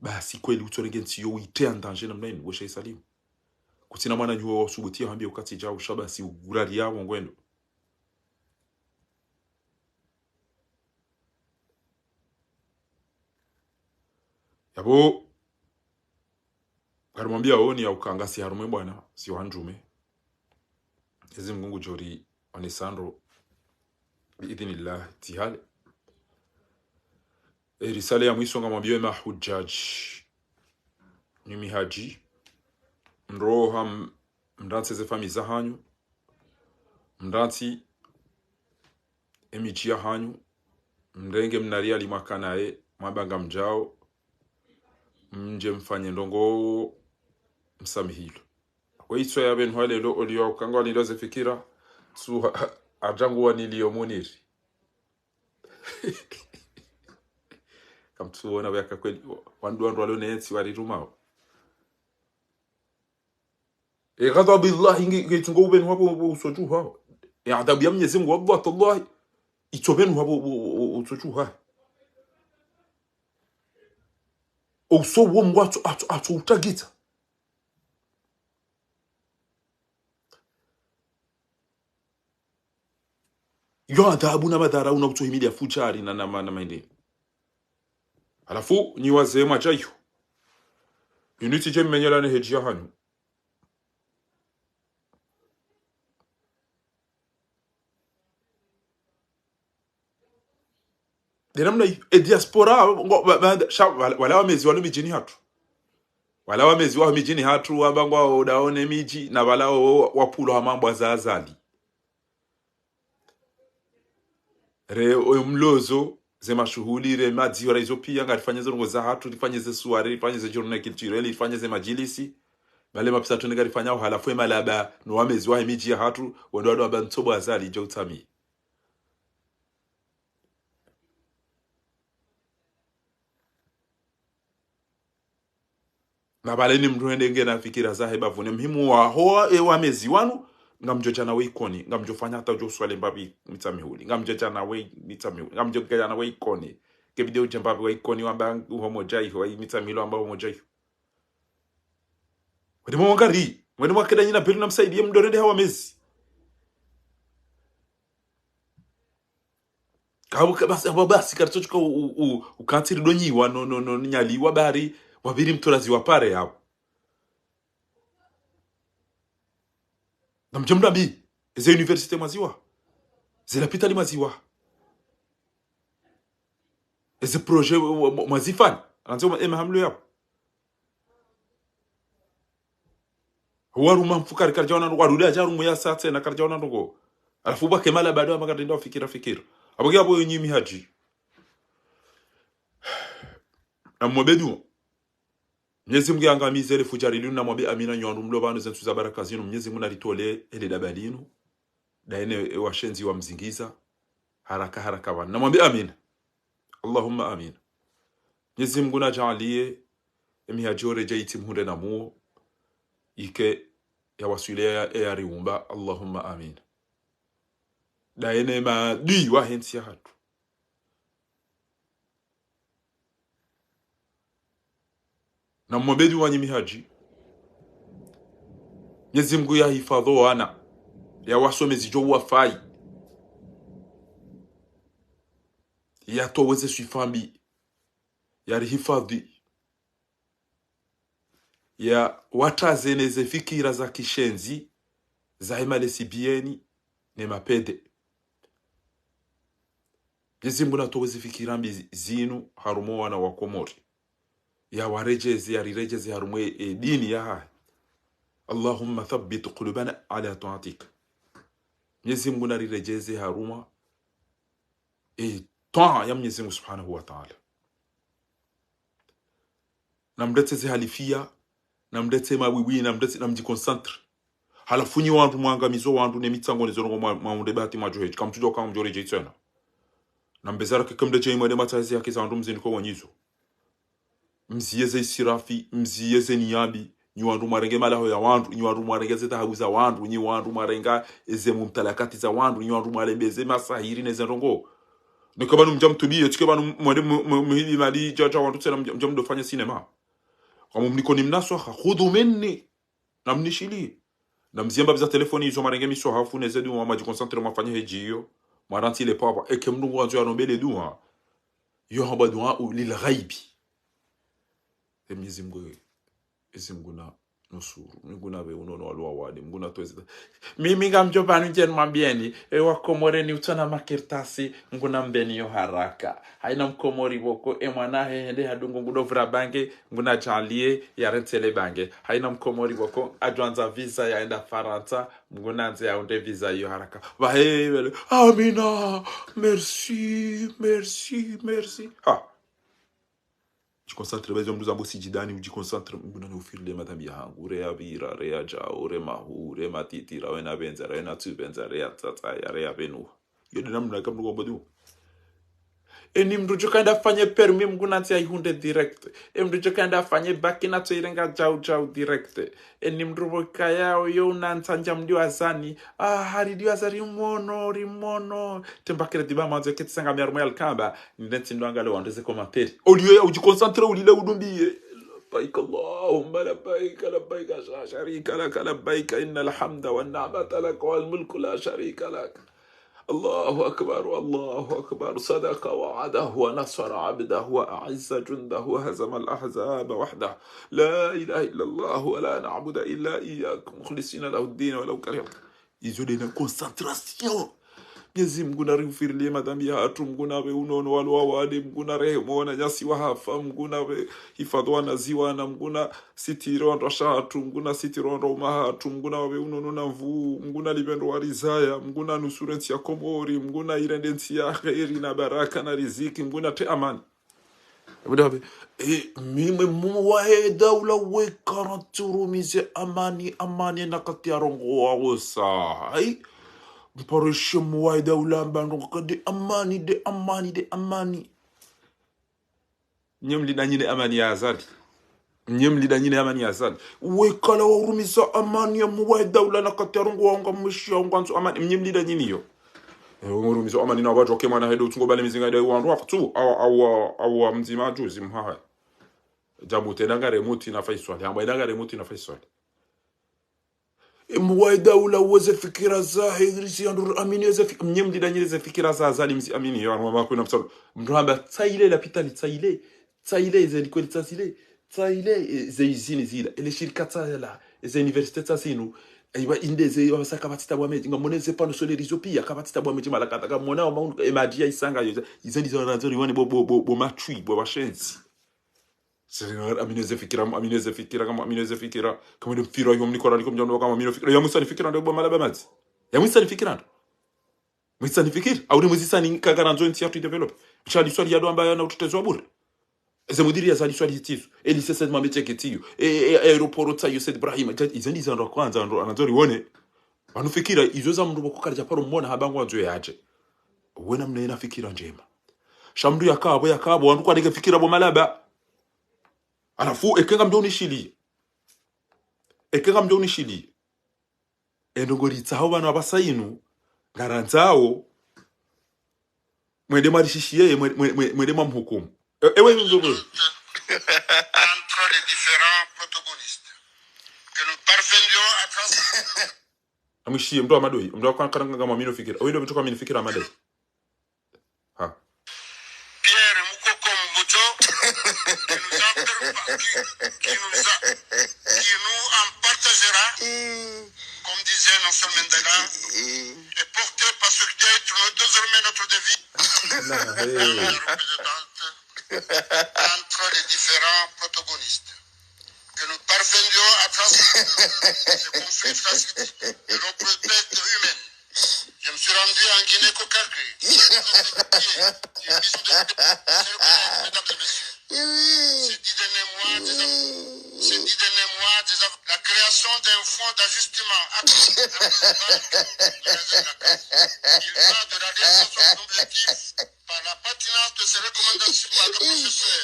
Basi kweli utsorenge ntsi iyo, uyitre en danger namna inu, we Sheikh Salim. Kutsina mwana nyuwe wa usubuti ya hambi ukati djao, sha basi urari yawo ngwendo. Yabo, ngarimwambia oni ya ukanga si harumwe bwana, si wandrume. Ezi Mngu ngudjo ri onesandro, bi idhinillah, tihale. E risale ya mwiso ngamwambio ema hudjaj. Ni mihaji. Mroha m-, mrantsi ze fami za hanyu. Mrantsi emidji ya hanyu, mrenge mna riali mwakanaye, mwabanga mdjao, mdje mfanye ndrongoo, msamihilo. Kwe itswa ya pvenu ha lelo, oliwa ukanga wanilo ze fikira, tsu ha-, ha-, hadjangu wanilio muniri. Kamtsuona weka kweli, wandru, wandru walo nentsi warirumao. E ghadhabu Allahi nge, nge tsungo upvenu hapvo, hapvo utsodjuha. E adhabu ya Mnyezi Mngu, wallahi, tallahi, itso pvenu hapvo, hapvo, hapvo utsodjuha. Uso wo Mngu atso, atso, atso utagita. Yo adhabu na madhara una kutsohimilia fudjari na, na, na, na maende. Halafu, nyi wazee mwadja iyo. Unity dje mmenyela ne hedji ya hanyu. De namna iyo, e diaspora, ngo, ba, ba, sha, wala, wala wamezi walo midjini hatru. Wala wamezi walo midjini hatru, wamba ngwao daone midji, na wala o, wapulo hama mbwa za Azali. Re, o mlozo, ze mashuhuli, re madziwa, ra izo pia, ngarifanye ze ndrongoo za hatru, rifanye ze soirée, rifanye ze journée culturelle, rifanye ze madjilisi. Bale mapesa tu ngarifanya, halafu e malaba, no wamezi wahe midji ya hatru, wendo wado wamba ntsobo Azali, djo utsami. Na pvale ni mndru hende ngena fikira zahe bapvuni. Muhimu waho, e, wamezi wanu, ngamdjo dja nawe Ikoni, ngamdjo fanya hata udjo swali mbapvi Mitsamihuli, ngamdjo dja nawe Mitsamihuli, ngamdjo dja nawe Ikoni. Kebidi udje mbapvi wa Ikoni, wamba uho modja iho, wa Mitsamihuli wamba uho modja iho. Wadi mwangari, wadi mwakeda nyina pvili na msaidi, ye mndru hende ha wamezi. Kabu ka-, basi, abo basi, karitso tsuka u-, u-, u-, ukantsi ridonyiwa, no, no, no, nyaliwa bari, wapviri mturazi wa pare yabo. Na mdje mdambi, eze université mwaziwa. Ze lapitali mwaziwa. Eze projet, wa-, wa-, mwazifanya. Anze uma, ema hamlo yabo. Waruma mfukari karidjaona ndrongo, warudi adja rumu ya saa tsena karidjaona ndrongo. Halafu pvwake mala bado hama karidjenda ufikira fikira. Apvo ke apvo nyi mi hadji. Namwombe dua. Mnyezi Mungu yangamize le fujari linu, namwambe amina, nyi wandru mlo pvanu ze ntsu za baraka zinu, Mnyezi Mungu naritolee ele daba linu. Daye ne, e washenzi wamzingiza. Haraka, haraka pvanu. Namwambe amina. Allahumma amina. Mnyezi Mungu nadjaaliye, e mi hadji oredjeyi tsi mhundre na muo, ike ya waswile ya, e yariumba. Allahumma amina. Daye ne maadui wahe ntsi yahatru. Namwombe dua nyi mi hadji. Mnyezi Mungu yahifadhwi wana, yawasome zidjo wafayi, yatowe ze swifa mbi, yarihifadhwi, yawatraze ne ze fikira za kishenzi, za hema lesbienne, ne mapede. Mnyezi Mungu natowe ze fikira mbi zi-, zinu harumwa wana wa Komori. Yawaredjeze, yariredjeze harumwa e, e dini yahahe. اللهم ثبت قلوبنا على طاعتك. Mnyezi Mungu nariredjeze harumwa e twaa ya Mnyezi Mungu Subhanahu wa Ta'ala. Namretse ze halifia, namretse mawiwi, namretse, namdjiconcentre. Halafu nyi wandru mwangamizo wandru ne mitsango ne zo ndrongo mwa, mwa unde bahati mwadjo hedji. Kamtsudjo kamdjo redjeyi tsena. Nambe zara keke mredjeyi mwende matsazi yake za wandru mziniko wanyizo. Mziye ze israfi, mziye ze niya mbi, nyi wandru mwarenge malaho ya wandru, nyi wandru mwarenge ze dhahabu za wandru, nyi wandru mwarenga eze mumtalakati za wandru, nyi wandru mwarembe ze masahiri ne ze ndrongo. Neke pvanu mdja mtubiye, tsike pvanu mwende mu-, mu-, muhibi mali dja, dja wandru tsena mdja, mdja mdofanya sinema. Kamumniko ni mnaswaha, khudhu minni. Namnishiliye. Namziye mbapvi za telefoni izo mwarenge miswahafu ne ze dua mwadjiconcentre mwafanye hedji iyo. Mwarantsi le pvapva. Eke mndru ngwandzo yanombe le dua. Yo hamba dua u lil ghaibi. E Mnyezi Mungu, Mnyezi Mungu na nusuru. Mungu napve unono wa luwa wadi. Mungu natowe zita. Mimi ngamdjo pvanu ndjeni mwambiyeni. E wa Komori ni utsona makartasi. Mungu nambeni yo haraka. Hayina Mkomori pvoko, e mwana hahe hende hadungu ngudo vura bange, Mungu nadjaaliye yarentsi le bange. Hayina Mkomori pvoko, adjwandza visa yaenda Farantsa, Mungu nandze yaunde visa iyo haraka. Pvahe pvele, amina, merci, merci, merci. Ha. Djiconcentre, baizo mndru zambo sijidani, udjiconcentre, Mungu nanighufirilie madhambi yahangu, re ya pvira, re ya djao, re mahuu, re matiti, ra wena pvendza, ra wena tsu pvendza, re ya tsatsa, ya re ya pvenu. Yo nde namna ka mndru ngombo dua. Eni mndru djo kaenda afanye permis, Mungu nandze yaihundre direct. Eni mndru djo kaenda afanye bac, nandze irenga djau djau direct. Eni mndru pvo kaya oyo unandza ndja mdiwazani. Ah, hari diwaza rimono, rimono. Temba kere diba mandzo ketsi sanga miarumo ya alkamba. Nde ntsi ndo angale wandru ze commentaire. Oliyo ya udjiconcentre ulile udumbiye. لبيك اللهم لبيك، لبيك لا شريك لك، لبيك إن الحمد والنعمة لك والملك لا شريك لك. الله أكبر، الله أكبر. صدق وعده ونصر عبده وأعز جنده وهزم الأحزاب وحده. لا إله إلا الله ولا نعبد إلا إياك مخلصين له الدين ولو كره الكافرون. Izo nde na concentration. Mnyezi Mungu narighufirilie madhambi yahatru, Mungu napve unono wa luwa wadi, Mungu narehemu wananyasi wahafa, Mungu napve hifadhwi wanazioni, Mungu na sitiri wandru washe hatru, Mungu nasitiri wandru waume hatru, Mungu nawapve unono na nvuu, Mungu nalipve ndo warizaya, Mungu nanusuru entsi ya Komori, Mungu nairende ntsi ya kheri na baraka na riziki, Mungu natre amani. Abu Dhabi, e, mimi mumu wahe daula weka rantsi urumize amani, amani na kati ya rongo wawo sa. Hai? Mparishe mumu wahe daula amba ndrongo ka nde amani, nde amani, nde amani. Nye mlida nyine amani ya Azali. Nye mlida nyine amani ya Azali. Wekala wa urumisa amani ya mumu wahe daula na kati ya rongo wawo ngamwishiya ngwandzo amani. Nye mlida nyine iyo. E, urumisa amani na wadjo ke mwana hedo utungo bale mizinga ida wandru wafu tu. Awa, awa, awa mdzima juzi mhaha. Djabu tena ngare muti na Faiswali. Hamba ina ngare muti na Faiswali. E mumu wahe daula weze fikira zahe, irisi ya ndru amini eze fi-, mnye mlida nyile ze fikira za Azali mzi amini, yo, anwa makwe na msalu. Mndru hamba, tsaile lapitali, tsaile, tsaile, ze likoli tsaile, tsaile, e, ze izini zila, ele shirika tsala, e, ze université tsa zinu, e, iwa inde ze, iwa saka kapvatsi tabu ameji, ngamone ze panneaux solaires izo piya, kapvatsi tabu ameji malakata, ngamona wa maunu, e, madji ya isanga, yo, ize ndizo randzo riwane bo, bo, bo, bo matswi, bo washenzi. Sasa, amini ze fikira, amini ze fikira, kama amini ze fikira. Kama nde mfiro yo mnikora liko mjando kama amini fikira. Ya mwisa ni fikira ndo bo Malaba madzi. Ya mwisa ni fikira ndo. Mwisa ni fikira. Au ni mwisa ni kakara ndzo ntsi ya tu develop. Sha liswali ya ndo amba ya na utetezi wa bure. Eze mudiri ya za liswali tizo. E lycée Said Mohamed Cheikh tiyo. E, e, e aéroport tsayo Said Ibrahim. Dja, izo ndi za ndo kwanza, ndo, anandzo rione. Wanu fikira, izo za mndru bo kukari dja paro mwona hamba ngwandzo yadje. Wena mna yena fikira ndjema. Sha mndru yakabo, yakabo, wandru kwadeke fikira bo Malaba. Halafu, eke ngamdjo unishiliye. Eke ngamdjo unishiliye. E ndrongoo ritsaho pvanu apvasa inu, ngarandzao, mwende mwarishishiye, mwe-, mwe-, mwe-, mwende mwamhukumu. E-, ewe inu ndrongoo. Entre les différents protagonistes. Que nous parvenions à trans- Amwishiye, mndru wa madoi, mndru wa kwa-, kana ngama amini fikira. Oyo ndo mndru kwa amini fikira madoi. Ha. Pierre Mukoko Mboto, qui nous en, qui, qui nous a, qui nous en partagera, comme disait Nelson Mandela, et porté par ce qui doit être désormais notre devise, la meilleure représentante entre les différents protagonistes. Que nous parvenions à transformer ce conflit fratricide de nos prothèses humaines. Je me suis rendu en Guinée-Conakry. Une mission de, mesdames et messieurs. Ces dix derniers mois, des av-, ces dix derniers mois, des av-, la création d'un fonds d'ajustement à, à, il va de la réalisation de l'objectif par la pertinence de ces recommandations par le professeur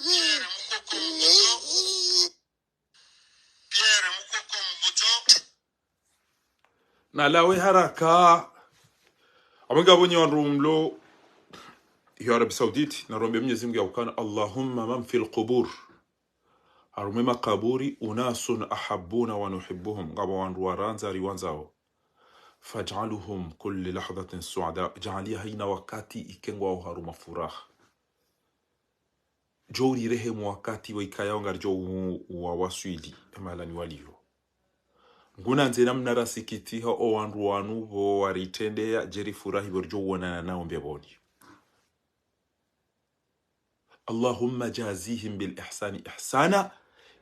Pierre Mukoko Mboto. Pierre Mukoko Mboto. Nalawe haraka. Amwe ngapvo nyi wandru mlo iyo Arabie Saoudite, narombe Mnyezi Mngu ya ukana, اللهم من في القبور. Harumwa ye makaburi, أناس أحبونا ونحبهم. Ngapvo wandru warandza riwandzao. فاجعلهم كل لحظة سعداء. Djaaliya hayina wakati ike ngwao harumwa furaha. Djo urirehemu wakati wo ikayao ngaridjo u-, uwawaswili, emahalani waliyo. Ngunandze namna rasikitiha o wandru wanu pvo waritrendeya, dje rifurahi pvo ridjo uonana nao mbepvoni. اللهم جازهم بالإحسان إحسانا.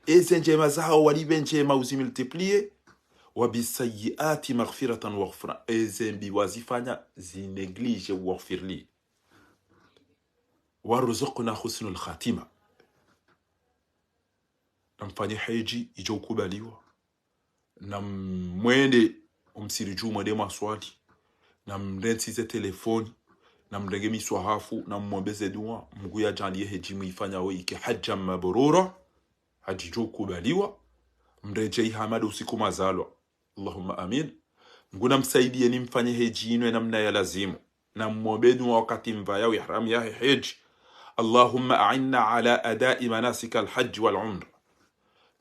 Eze ndjema zahawo walipve ndjema uzimultiplier. وبالسيئات مغفرة وغفرانا. Eze mbi wazifanya zinéglige, waghfir li. وارزقنا حسن الخاتمة. Namfanye hedji idjo ukubaliwa. Namwende omsiridju mwende mwaswali. Namrentsi ze telefoni. Namrenge miswahafu. Namwombe ze dua. Mngu yadjaaliye hedji mwifanyawo ike hadja mabrura. Hedji idjo ukubaliwa. Mredjeyi hama ndo usiku mwazalwa. اللهم آمين. Mngu namsaidiyeni mfanye hedji inu ye namna ya lazimu. Namwombe dua wakati mvaya wo ihramu yahe hedji. اللهم أعنا على أداء مناسك الحج والعمرة.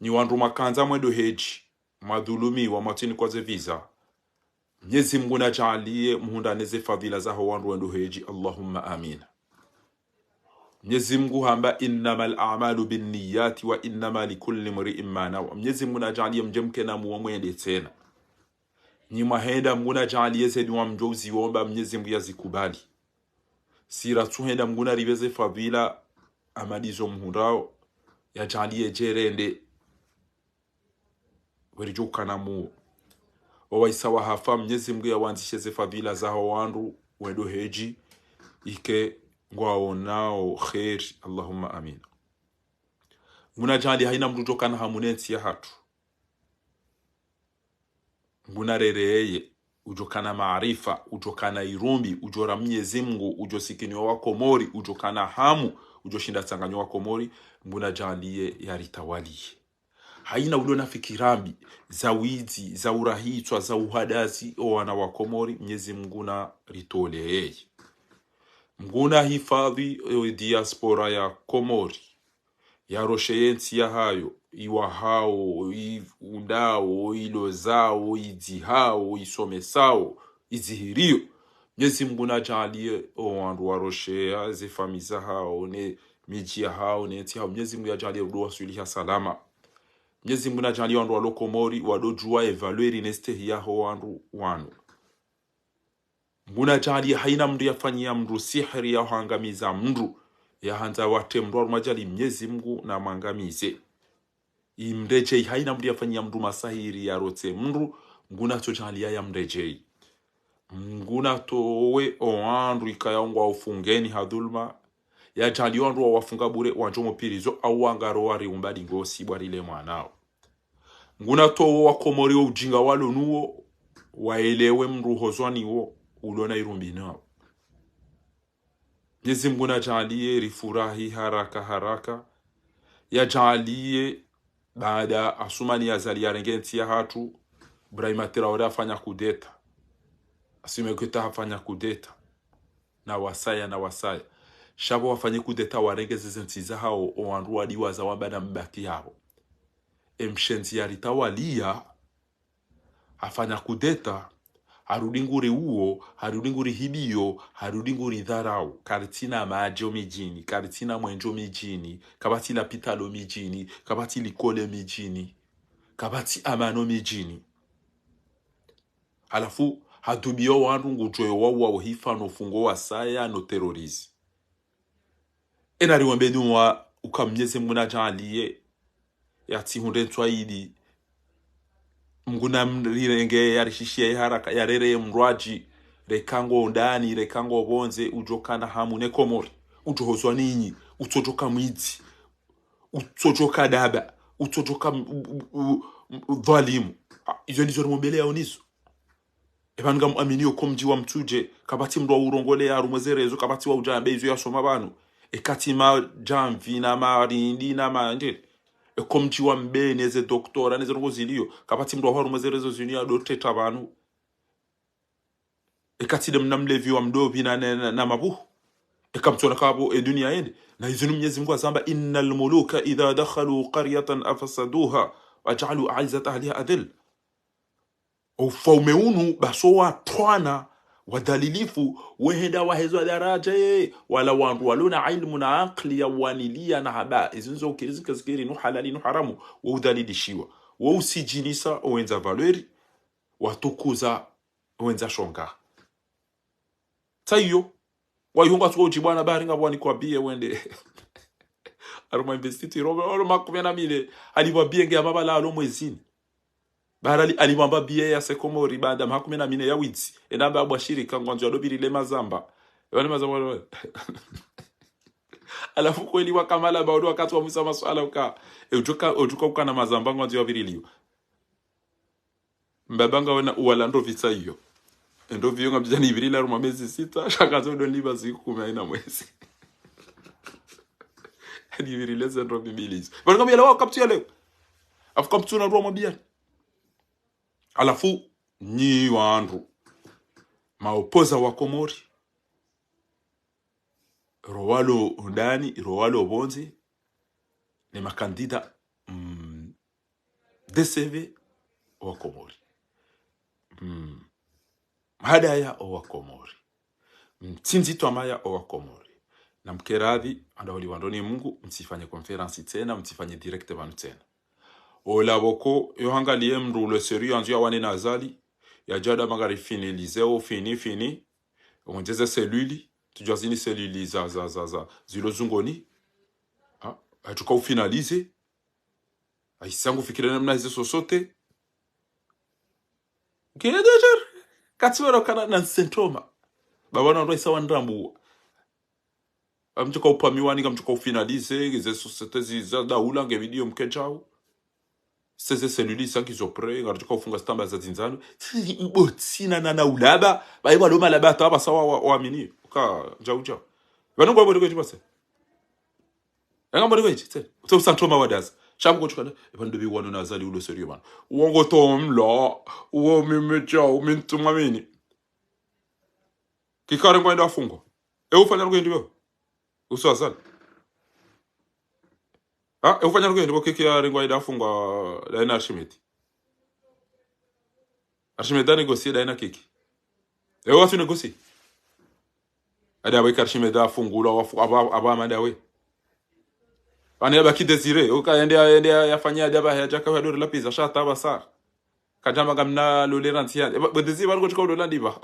Nyi wandru mwakandza mwendo hedji, mwadhulumiwa, mwatsinikwa ze visa. Mnyezi Mngu nadjaaliye muhundrane ze fadhila zaho wandru wendo hedji. اللهم آمين. Mnyezi Mngu hamba, إنما الأعمال بالنيات وإنما لكل امرئ ما نوى. Mnyezi Mngu nadjaaliye mdje mkena muo mwende tsena. Nyi mwahenda, Mngu nadjaaliye ze dua mdjo uziomba, Mnyezi Mngu yazikubali. Si ratsuhenda, Mngu naripve ze fadhila, hama ndizo muhundrao, yadjaaliye djerende. Weridjo ukana muo. Owaisa wahafa, Mnyezi Mngu yawandzishe ze fadhila zaho wandru wendo hedji, ike ngwaonao kheri. اللهم آمين. Mngu nadjaaliye hayina mndru udjo kana hamu ne ntsi yahatru. Mngu narereye, udjo kana maarifa, udjo kana irumbi, udjo ra Mnyezi Mngu, udjo sikiniwa wa Komori, udjo kana hamu, udjo shinda tsanganyo wa Komori, Mngu nadjaaliye yaritawaliye. Hayina ulo na fikira mbi, za widzi, za urahitswa, za uhadasi, o wana wa Komori, Mnyezi Mngu naritoleye. Mngu nahifadhwi, o diaspora ya Komori. Yaroshe ye ntsi yahayo, iwahao, iundao, ilozao, idzihao, isomesao, idzihiriyo. Mnyezi Mngu nadjaaliye o wandru warosheya ze famiyi zahao, ne midji yahao, ne ntsi yahao. Mnyezi Mngu yadjaaliye rudi waswiliha salama. Mnyezi Mngu nadjaaliye wandru walo Komori, wadodjuwa e valeur ne stehi yaho wandru wanu. Mngu nadjaaliye hayina mndru yafanyiya mndru sihiri ya uhangamiza mndru, Yahandza watremdru harumwa djali Mnyezi Mngu namwangamize. Imredjeyi, hayina mndru yafanyiya mndru masahiri yarotse mndru, Mngu natsodjaaliya yamredjeyi. Mngu natowe owandru ikaya ngwao ufungeni ha dhulma, yadjaaliye wandru wawafunga bure, wandjo mopirizo, au wangaro wariumba dingosi bwa rile mwanao. Mngu natowe owakomori oujinga walo nuwo, waelewe mndru hozwaniwo, ulona irumbi nawo. Mnyezi Mngu nadjaaliye rifurahi haraka haraka. Yadjaaliye baada Assoumani Azali yarenge ntsi yahatru, Ibrahima Traoré hafanya kudeta. Assimi Goïta hafanya kudeta. Na wasaya, na wasaya. Sha pvo wafanye kudeta warenge zeze ntsi zahao, owandru wadiwaza wamba na mbaki yapvo. Emshenzi yaritawaliya, hafanya kudeta, harudi nguri uwo, harudi nguri hibiyo, harudi nguri dharau. Karitsina madji omidjini, karitsina mwendje omidjini, kapvatsi lapitalo midjini, kapvatsi likole midjini, kapvatsi amani omidjini. Halafu, hadubiyo wandru ngudjo yo wauwa ohifa no fungo wasaya no terroriser. Ena riwambe dua uka Mnyezi Mngu nadjaaliye, yatsihundre ntswa idi. Mngu namrirenge yarishishiye haraka, yarereye mndru adji, reka ngo ndani, reka ngo pvondze, udjo kana hamu ne Komori. Udjo hozwa ninyi, utsodjoka mwidzi, utsodjoka daba, utsodjoka m-, u-, u-, u-, u-, dhwalimu. Ah, izo ndizo rimombeleyawo nizo. Epvanu ngamwaminiyo ko mdji wa Mtsudje, kapvatsi mndru waurongoleya harumwa ze réseaux, kapvatsi waudja yambe izo yasoma pvanu. Ekatsi madjamvi na marindi na manje. Eko mdji wa Mbeni, eze doctorat, neze ndrongo ziliyo, kapvatsi mndru waho harumwa ze réseaux zinu yadotreta pvanu. Ekatsi de mna mlevi wa mdopvi na, na, na, na mabuhu. Eka mtsona kapvo eduniya yende. Na izinu Mnyezi Mngu hazamba, إن الملوك إذا دخلوا قرية أفسدوها وجعلوا أعزة أهلها أذلة. Oufaume unu, basi owatwana, wadhalilifu, wehenda wahezwa daradja, ye, wala wandru walona ilmu na akili ya waniliya na haba, izi ndzo ukiri zike zikiri, nu halali, nu haramu, wo udhalilishiwa, wo usijinisa, owendza valeur, watukuza, owendza shonga. Tsa iyo, wayihunga tsuko udjibwana bahari ngapvo wanikwa biye wende. Harumwa investiture, olo, olo makume na mine, halipvwa biye nge ya mabala alo mwezini. Bahari ali-, alipvwa mba biye ya se Komori, baanda makume na mine ya widzi. Ena mba abwa shirika, ngwandzo yadopvirile mazamba. Ewa ne mazamba, halafu kweli wakamala ba, odo wakati wa mwisa maswala uka, e udjuka, udjuka ukana mazamba ngwandzo yapviriliwa. Mbaba ngawena uwala ndopvi tsa iyo. Endopvi iyo ngamdjani ipvirila harumwa mezi sita, sha ngazo udo nipva zikume hayina mwezi. Nipvirile ze ndopvi mbili izo. Pvanu ngamyelewa kapvatsi yalewa. Halafu kapvatsi na ndru wa mwambiyani. Halafu, nyi wandru. Maopposants wa Komori. Ro walo ndani, ro walo pvondze. Ne makandida, mm, D C V owa Komori. Mm. Mhadaya owa Komori. Mtsindzi twamaya owa Komori. Na mkeradhi, anda holi wandoni Mungu, mtsifanye conférence tsena, mtsifanye direct pvanu tsena. Ola pvoko, yo hangaliye mndru ulo sérieux yandzo yawane na Azali, yadjada mangari finalisé o fini, fini. Owendjeze cellule, tsudjuwa zini cellule za, za, za, za, zilo zungoni. Ha? Hatsuka ufinalisé. Haisa ngufikiri namna hize société. Nge déjà, katsi wala kana na nsentoma. Baba na ndo haisa wandrambuwa. Ngamdjoka upvamiwani, ngamdjoka ufinalisé, ze société zi, za daula, nge vidéo mkedjau. Seze cellule sa ngizo prêt, ngaridjoka ufunga stamba za zindzano. Tsi, mbotsina na, na ulaba, bayi walo malaba hata apvasa wa, wa, waamini. Uka, djau, djau. Pvanu ngwambo ndiko ichi pase. Yanga mbo ndiko ichi, tse. Utse usantoma wadaza. Sha mko tshukana, epvanu ndopvi wanu na Azali ulo sérieux pvanu. Uwo ngo tomlo, uwo mimi djau, mi ntsumwamini. Kikare ngwayenda afungwa. E ufanya ndrongoo hindri pvo? Uso Azali. Ha? E ufanya ndrongoo hindri pvo Kiki yarengwa yenda afungwa daye na Archimède? Archimède ha négocié daye na Kiki. E watsu négocié. Hadi apvo ika Archimède afungulwa, wafu-, apvo, apvo amanda we. Pvanu yabaki Désiré, uka yende, yende yafanya hadi apvaha yadjaka yadori lapviza, sha hata apvasa. Kadjamba ngamna lole rantsi yandi. Eba, bo Désiré, pvanu kotsuka ulola ndipva.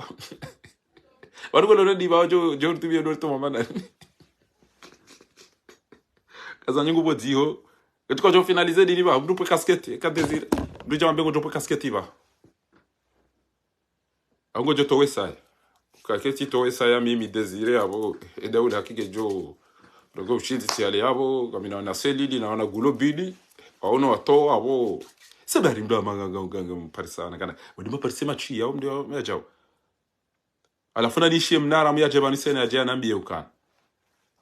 Pvanu kolola ndipva, djo, djo rutubia dori toma manani. Eza nyungu bo dziho. Etuka djo finaliser dini ba, mndru pwe casquette, eka Désiré. Mndru dja mambe ngodjo pwe casquette ba. Ango djo towe saya. Kaketi towe saya mimi Désiré abo, eda ule hakike djo. Ndrongo ushindzi tsi ale abo, kamina wana selili, na wana gulobili. Aono wato abo. Sebari mndru amanga, nga, nga, nga, mparisana, kana. Wadi maparise matshi, yao mndru ya, ya djao. Halafu na nishi mnara mu ya djeba ni sena ya djea nambiye ukana.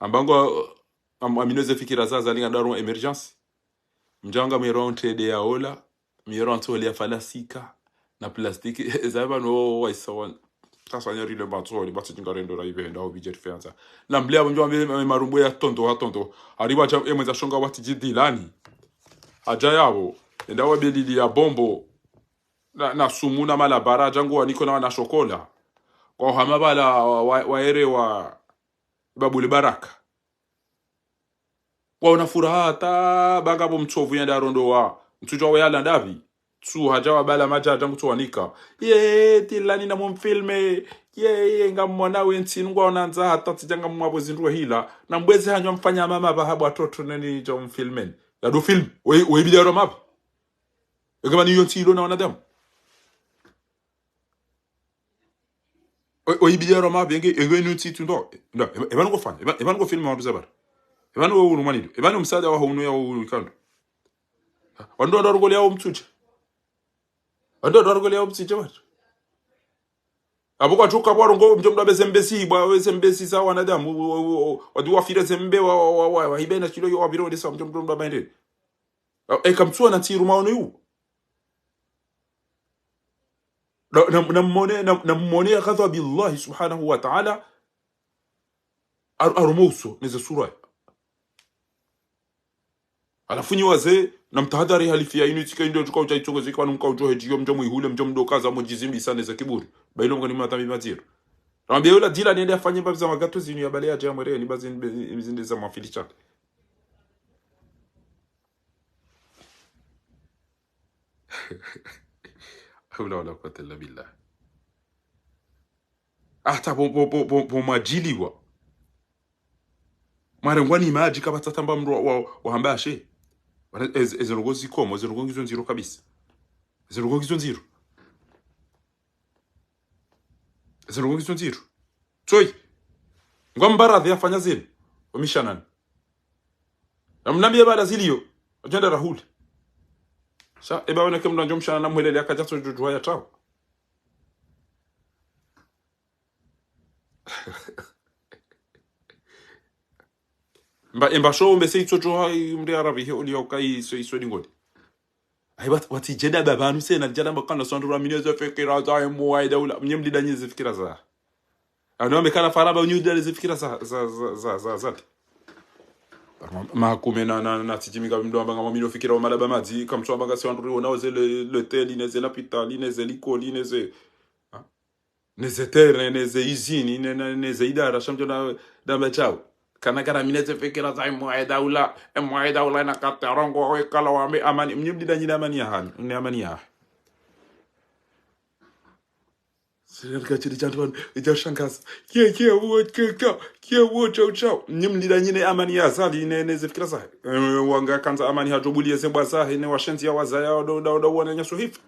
Amba ngo, am-, amino ze fikira za, za linga daru émergence. Mdjanga mero nte de ya ola, mero nte ole ya falasika, na plastiki, za ba no wa isa wan. Taswa nyari le batso, le batso jinga rendo ra ibe, nda obi jet fianza. Na mble abo mdjwa mbe, mbe marumbu ya tondo, ha tondo. Ariba dja, e mwenza shonga wati jidilani. Adja yabo, enda wa belili ya bombo. Na, na sumu na malabara, djangu wa niko na wana shokola. Kwa uhama bala wa, wa, wa ere wa Babule Baraka. Waona furaha hata banga bo mtsovu yenda rondo wa. Mtsudjwa we yala ndabi. Tsu hadja wa bala madja djangu tsu wanika. Ye, tilani na mumfilme. Ye, ye, nga mwana we ntsi nungwa onandza hata tsidja nga mwabo zindru hila. Na mbwezi hanyo mfanya mama bahabu watoto neni dja mfilmeni. Ya du film. We, we bidaro maba. Ege mani yo ntsi ilo na wanadamu. O, o ibidi ya Roma, benge, ege inu ntsi tu ndo. Ndo, eba, eba nuko fan, eba, eba nuko film wa mbiza bara. Eba nuko unu mani ndo. Eba nuko msaada wa unu ya unu ikando. Wandru, wandru warugole ya umtsuje. Wandru, wandru warugole ya umtsuje watu. Abo kwa tuka bwa rongo, mdjo mdru abeze mbesi, bwa weze mbesi za wanadamu, wa, wa, wa, wadu wafire ze mbe, wa, wa, wa, wa, wa, ibe na shilo yo wabiro wende sa, mdjo mdru abende. Eka mtsuwa na ntsiru maono yu. Na, na, na mmone, na, na mmone ya ghadhabi Allahi subhanahu wa ta'ala, ar-, arumouso, neze sura. Halafu nyi wazee, na mtahadhari halifu ya inu itsike ndo tuka ucha itsongo zika wanu mka ujo hedjiyo mdjo mwihule, mdjo mdokaza, mdjizimbisa neze kiburi. Ba ilo mkani matambi maziro. Ramwambia yula dila nende afanye mbavi za magato zinu ya bale ya dja mwere, ni bazi nde za mafili chake. Hawla wala quwwata illa billah. Hata bo, bo, bo, bo, bo mwadjiliwa. Mwarengwa ni madji kapvatsa tamba mdru wa, wa, wahamba ashe. Wana, ez-, eze ndrongo zikomo, eze ndrongo ngizo ndziro kabisa. Eze ndrongo ngizo ndziro. Eze ndrongo ngizo ndziro. Tsoi. Ngwa mbaradhi yafanya zinu. Wamishanani. Na mnambiye bala ziliyo. Ajenda rahuli. Sha, eba wana ke mdru anjo mshana na mwelele akaja so jujuwa ya tawo. Mba, emba sho, mbe se itso jo ha, mde arabi he, oli ya uka iso, iso dingoni. Ayi, wat-, wati jeda baba nu se, na jeda mbakana sondro ra mine ze fikira za, emu wa ida ula, mnye mlida nyi ze fikira za. Ano, amekana faraba, unyu dale ze fikira za, za, za, za, za, za. Ma-, makume na, na, na, tijimi ka mdo amba nga mamino fikira wa malaba madzi, kamtso amba nga se wandru ri wona ze le, le teli, ne ze lapitali, ne ze likoli, ne ze, ha? Ne ze terrain, ne ze izini, ne, ne, ne ze idara, shamjo na, na machao. Kana kana mine ze fikira za emu wa ida ula, emu wa ida ula na kata rongo, we kala wa me amani, mnye mlida nyi na amani ya hanyu, ne amani ya. Sirika chiri chantu wanu, ija shangaza. Kie, kie, uo, kie, kie, kie, uo, chau, chau. Nyi mlida nyine amani ya Azali, ne, ne ze fikira zahe. Eh, wanga kandza amani hajo buliye ze mbwa zahe, ne washenzi ya wazaya, wado, wado, wado, wana nyaso hifa.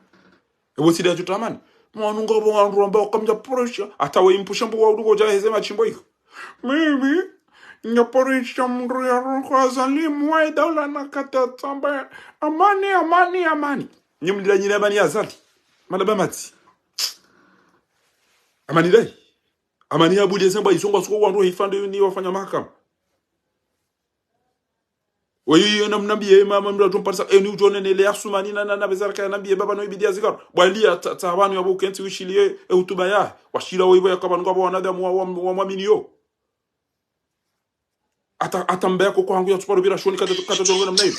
Ewo sida ya juta amani. Mwanu ngo bo wandru wamba wakamja porisha. Hata we impusha mbu wa uduko ja heze machimbo iko. Mimi, nja porisha mndru ya rongo Azali, mwa ida ula na kata tamba. Amani, amani, amani. Nyi mlida nyine amani ya Azali. Malaba madzi. Amani dai. Amani ya buliye ze mbwa isongo suko wandru hifa nde ni wafanya mahakama. Weyi yo na mnambiye mama mndru ajo mparisa, eni ujo nene le Asumani na, na, na bezara kaya nambiye baba no ibidi ya zikaro. Bwa ili ya ta-, ta wanu ya bo kentsi wishiliye, e hutuba ya. Washila wo ibo ya kaba nunga bo wanadamu wa, wa, wa mwamini yo. Hata, hata mbe ya koko hangu ya tsuparo bira shoni kata, kata jongo na mnayo.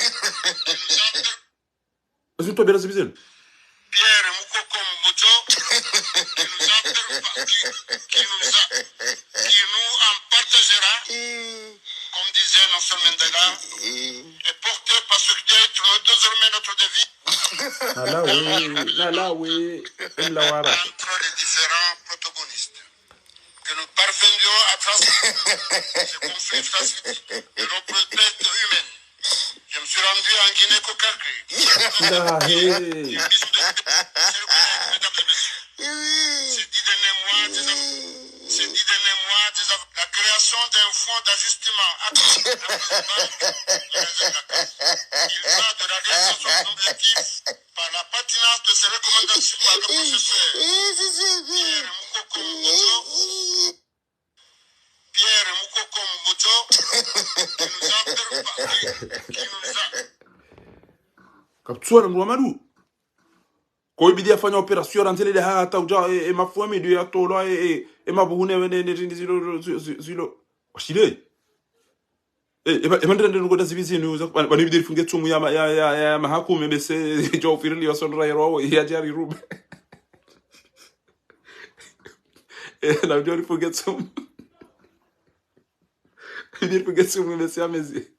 Ezi ntobera zibizenu. Pierre Mukoko Mbocho, qui nous a per-, qui, qui nous a, qui nous en partagera, comme disait Nelson Mandela, et porté par ce qui doit être désormais notre devise. Nalawe, nalawe, mlawara. Entre les différents protagonistes. Que nous parvenions à transformer ce conflit transfiguré de nos propriétés humaines Puis en Guinée, Coca-Cola. Là, hey. Une mission de spécial, mesdames et messieurs. Ces dix derniers mois, des av-, ces dix derniers mois, des av-, la création d'un fonds d'ajustement à la Banque de la Caisse. Il va de la réalisation de son objectif par la pertinence de ses recommandations par le professeur Pierre Mukoko Mbuto. Pierre Mukoko Mbuto, qui nous a perpétré, qui nous a Kapvatsi mwana mdru wa madu. Ko ibidi yafanya opération, randzelele hata udja, e, e, mafuwa midu yatolwa, e, e, e, mabuhune, we, ne, ne, zindi zilo, zilo, zilo, zilo. Washile. E, e, ba, e, mandrende nuko da zibi zinu, za, ba, ba, nibidi rifunge tsumu ya ma, ya, ya, ya, ya mahakume, bese, djo ufirili wa sondra ya roho, ya djari rume. E, na djo rifunge tsumu. Nibidi rifunge tsumu, bese ya mezi.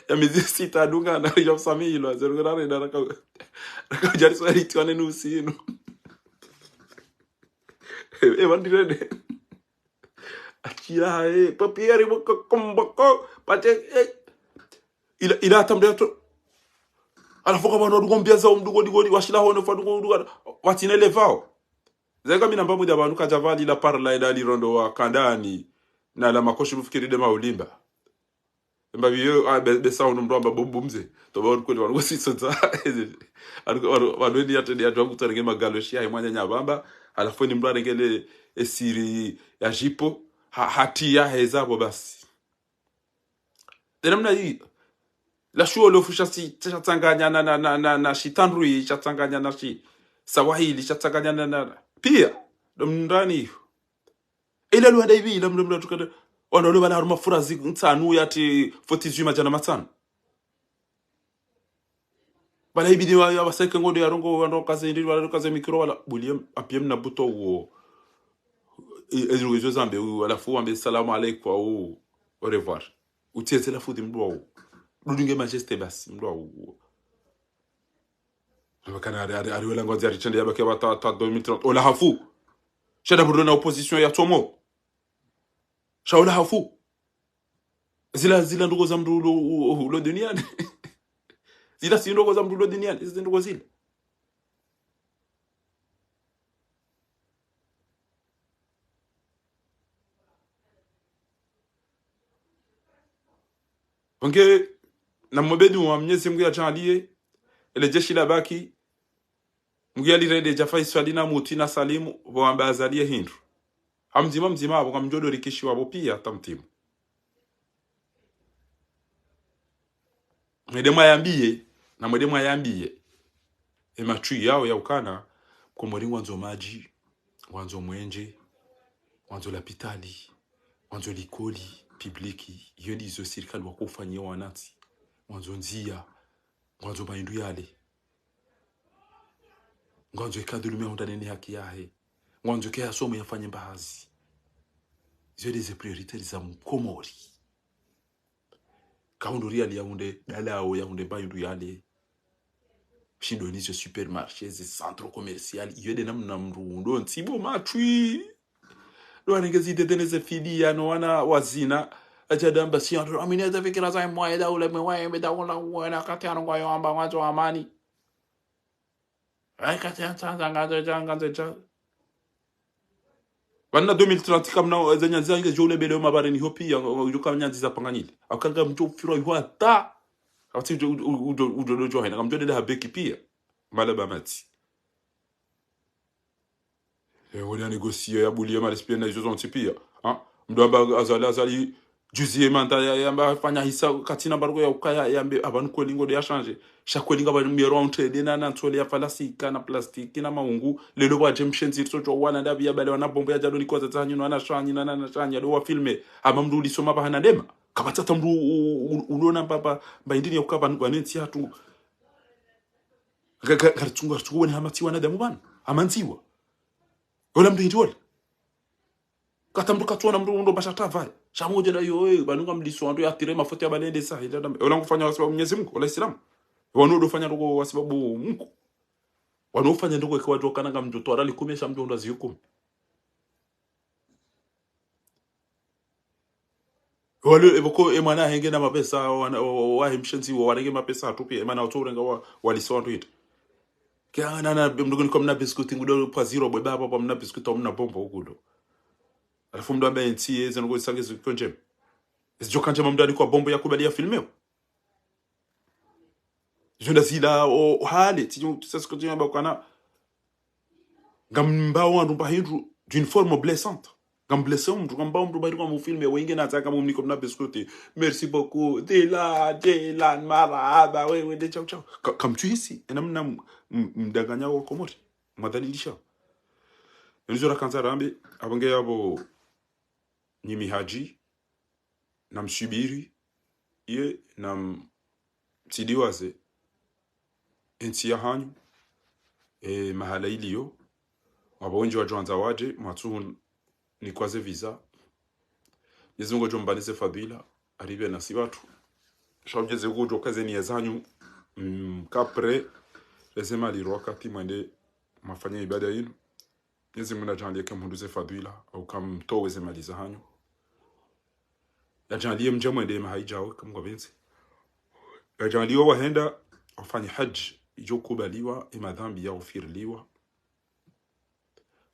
Ya mezi sita dunga, na ya msami ilo, zeru na renda, raka, raka djari so ya ritiwa ne nusi inu. E, e, bandirende. Achira, e, papier, moko, komboko, pate, e. Ila, ila tamde to. Ala foka bano dugo mbia za umdugo, digo, digo, washila hono fa dugo, dugo, watine levao. Zeka mina mba muda banu kadjavali la parla ila lirondo wa kandani, na la makoshi bufikiri de maulimba. Mba biyo, a, be, besa unu mdru amba bubu mze. Toba unu kweli wanu wasi sotsa. Anu, anu, wanu eni yate ni yatu wangu tsarenge magaloshi ya himwanya nyabamba. Halafu eni mdru arenge le esiri ya jipo. Ha, hati ya heza bo basi. Tena mna hii. La shuo lo fusha si, sha tsanganya na, na, na, na, na shitandrui, sha tsanganya na shi, sawahili, sha tsanganya na, na, na. Pia. Ndo mndani. Ila luhanda ibi, ila mlo mlo tukada. Ono lo bala haruma furazi ntsanu yati forty-huit madjana matsanu. Bala ibi ni wa, ya waseke ngodo ya rongo, wa rongo kaze indi, wa rongo kaze mikro, wala buliye, apiyem na buto wo. E, e, zuru gezo zambe, u, wala fu wambe, salamu alaikum, au, au revoir. Utiye zela futi mdru wa u. Dudunge majesté basi, mdru wa u. Amakana ari, ari, ari wela ngozi ari tsende ya baki ya bata, ta deux mille trente. Ola hafu. Shada burdo na opposition ya tomo. Sha ola hafu. Zila, zila ndugo za mdru ulo, u-, u-, ulo duniani. Zila si ndugo za mdru ulo duniani. Zila ndugo zila. Onge, na mwobedu wa Mnyezi Mngu ya djaliye, ele jeshi la baki, Mngu ya lirende dja Faiswali na Muti na Salimu, bo wamba azaliye hindru. Ha mdzima mdzima, bo ngamdjo dorikishiwa bo piya, hata mtimu. Mwende mwayambiye, na mwende mwayambiye. E matswi yawo ya ukana, Komori ngwandzo madji, ngwandzo mwenje, ngwandzo lapitali, ngwandzo likoli, publiki, iyo ndizo sirikali wako ufanyiya wanantsi, ngwandzo ndziya, ngwandzo mahindru yale, ngwandzo eka dhuluma ya hundra nene haki yahe, ngwandzo ke ya somo yafanye mbahazi. Izo ndizo prioritaire za Mkomori. Ka hundru riyali ya hundre, dala yawo ya hundre mba hindru yale. Shindo nizo supermarché, ze centre commercial, iyo nde namna mdru undo ntsibo matswi. Ndo wanenge zidede ne ze fidiya no wana wazina. Adja damba si andro, amine za fikira za mwaye daula, mwaye daula, wana kati ano ngwayo amba ngwandzo amani. Ayi, kati ya nsanza, ngandzo dja, ngandzo dja. Pvanu deux mille trente, kamna, eh, ze nyandzi zange djo ulebele yo mabareni ho piya, ngo, ngo, djo ka nyandzi za panganyile. Akanga mdjo ufirwa iho hata. Awatsi udjo, udjo, udjo, udjo, udjo hena, kamdjo dede ha beki piya. Mala ba matsi. Eh, wona négocier ya buliye mali spia na izo zontsi piya. Ha? Mdru amba Azali, Azali, juzi ye manda ya, yamba fanya hisa katsina mbaruko ya ukaya, yambe apvanu kweli ngode ya changer. Sha kweli ngapvo miyero wa untrede na, na ntsole ya falasika, na plastiki, na maungu. Lelo pvwadje mshenzi ritso djuwa wana ndapvi ya bale wana bombo ya djalo nikoza tsanyi, no wana shanyi, na, na, na shanyi, ado wa filme. Ama mdru ulisoma pvahana ndema. Kapvatsi hata mdru u-, u-, u-, ulona mba, mba, mba indini ya ukaya pvanu, pvanu ntsi hatru. Ka, ka, karitsungu, karitsungu wene hama tsi wanadamu pvanu. Hama ndziwa. Ola mdru hindri ola. Kata mdru katsuona mdru undo basha travail. Sha mdru djenda yo, eh, pvanu ngamliso wandru ya tire mafuta ya balende sa, hila dam. Ola ngufanya wasibabu Mnyezi Mngu, ola Islamu. Wanu ndo fanya ndoko wasibabu Mngu. Wanu fanya ndoko eka wadjo kana ngamdjo twara likume sha mdjo ndo ziyukume. Wale, epvoko, emwana henge na mapesa, wana, wa, wa, wahe mshenzi, wa, warenge mapesa, hatru pia, emana, watso urenga, wa, walisa wandru hindri. Kia, na, na, mndru niko mna biscuit, ngudo pwa ziro, bwe baba, pwa mna biscuit, au mna bombo, ukudo. Halafu mndru ambe ntsi, eze ndrongo zisa nge ziko ndjema. Zidjo ka ndjema mndru anikwa bombo ya kubali ya filmeo. Zidjo nda zila, o, o hale, tsidjo, tsa siko tsidjo ba kana. Ngambao wandru mba hindru, d'une forme blessante. Ngamblesse mndru, ngambao mndru mba hindru kwa mufilme, wenge na tsaka mumniko mna biscuit. Merci beaucoup. Dila, Dila, marahaba, we, we, de, ciao, ciao. Ka, kamtsuhisi, ena mna m-, m-, mdanganya wa Komori. Mwadhalilisha. Nizo rakandza rambe, apvo nge yapvo nyi mi hadji, na msubiri, ye, na m-, mtsidiwaze, entsi ya hanyu, e, mahala iliyo, wapvo wendji wadjo wandza wadje, mwatsuhu nikwaze visa. Mwenyezi Mungu ngudjo mbanize fadhila, aripve nasi pvatru. Sha udjeze kudjo kaze niya zanyu, mm, kapre, eze mali ro wakati mwende mwafanya ibada yinu. Mwenyezi Mungu nadjaanliye ke mhundru ze fadhila, au kamtowe ze mali za hanyu. Yadjaanliye mdje mwende maha idjao, kamngwa pvendze. Yadjaanliye wahenda, wafanye hadji, idjo kubaliwa, emadhambi yaghufiriliwa.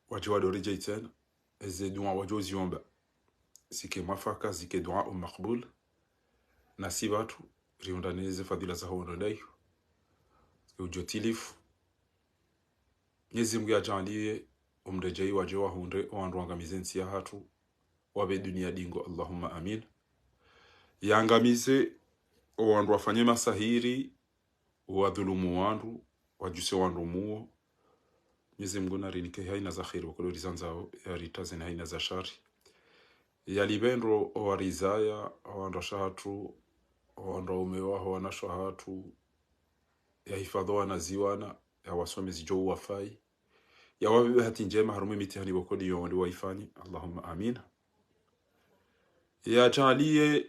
Wadje wadjo redjei tsena, eze dua wadjo ziomba. Zike mwafaka, zike dua makbul. Nasi pvatru, rihundrane ze fadhila zaho wandru ndayo. Udjo tilifu. Mwenyezi Mungu yadjaanliye, omredjei wadje wahundre, owandru wangamize ntsi ya hatru, wapve dunia dingo, Allahumma amin. Yangamize, owandru wafanye masahiri, wadhulumu wandru, wadjuse wandru muo. Mwenyezi Mungu narinike haina za kheri, wakodo rizandzao, yaritaze na haina za shari. Yalipve ndro owarizaya, owandru washe hatru, owandru waume waho wanashe hatru, yahifadhwi wana ziwana, yawasome zidjo uwafai, yawapve bahati ndjema harumwa emitihani wakodo yo wandru waifanye. Allahumma amin. Yadjaanliye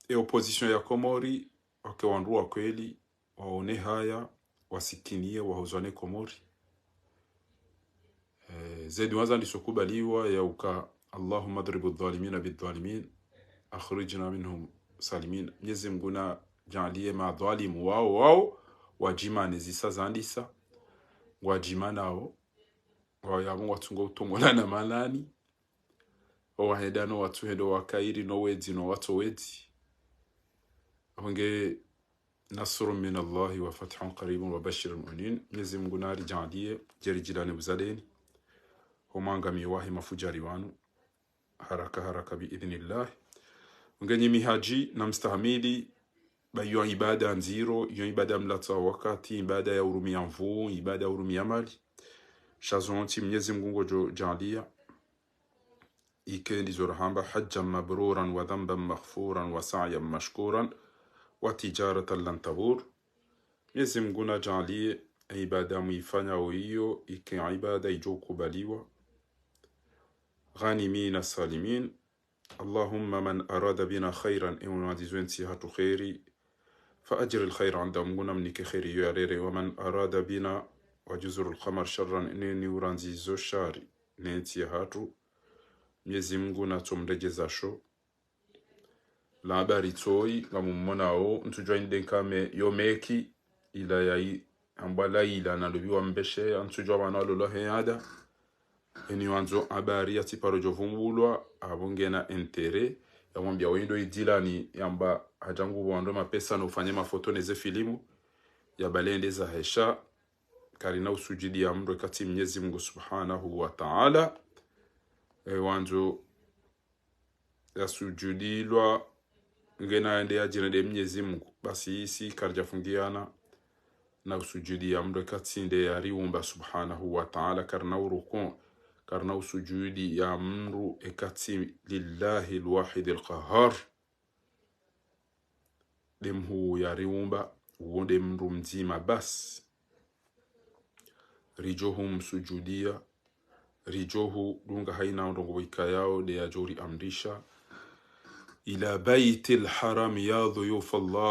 e opposition ya Komori, wake wandru wa kweli, waone haya, wasikiniye, wahuzwane Komori. Eh, ze dua zandiso kubaliwa, ya uka, اللهم اضرب الظالمين بالظالمين، أخرجنا منهم سالمين. Mwenyezi Mungu nadjaanliye madhwalimu wao, wao, wadjimane zisa zandisa, ngwadjimanao, wao yapvo ngwatsungo utomola na manani, owahenda no watsuhenda, owakairi no wedzi no watso wedzi. Apvo nge نصر من الله وفتح قريب وبشر المؤمنين. Mwenyezi Mungu naridjaanliye, djeridjilane buzadeni. Ho mwangamiyo wahe mafudjari wanu. Haraka, haraka, bi idhnillah. Nge nyi mi hadji, na mstahamili, ba iyo ibada ndziro, iyo ibada mlatsa wakati, ibada ya urumia nvuu, ibada ya urumia mali. Sha zontsi Mwenyezi Mungu ngudjo djaanliya. Ike ndizo rahamba: حجا مبرورا وذنبا مغفورا وسعيا مشكورا وتجارة لن تبور. Mwenyezi Mungu nadjaanliye ibada mwifanyao iyo ike ibada idjo kubaliwa. غانمين سالمين. اللهم من أراد بنا خيرا، e urandzizo entsi hatru kheri, فأجر الخير عنده، Mungu namnike kheri iyo yarere. ومن أراد بنا وجزر القمر شرا، ne ni urandzizo shari ne ntsi ya hatru, Mwenyezi Mungu natsomredjeza sho. La habari tsoyi, ngamummonao, ntsudjua inde nkame yo meki, ila yayi, ambwa la ila na lubi wa mbeshe, ntsudjua pvanu alolo he yada. Eni wandzo habari ya tsiparo djo vumbulwa, apvo ngena intérêt, ya mwambia wendo idilani, yamba hadja ngu wando mapesa no ufanye mafoto neze filimu, ya balende za hesha, karina usujudi ya mndru ekatsi Mwenyezi Mungu Subhanahu wa Ta'ala. E wandzo ya sujudilwa, ngena ende ya djirende Mwenyezi Mungu. Basi isi karidja fungiana na usujudi ya mndru ekatsi nde yariumba Subhanahu wa Ta'ala, karina urukon, karina usujudi ya mndru ekatsi لله الواحد القهار. Nde mhuu yariumba, uwo nde mndru mdzima basi. Ridjo humsujudia, ridjo hudunga haina ndrongo ikayao nde yadjo riamrisha. إلى بيت الحرام يا ضيوف الله.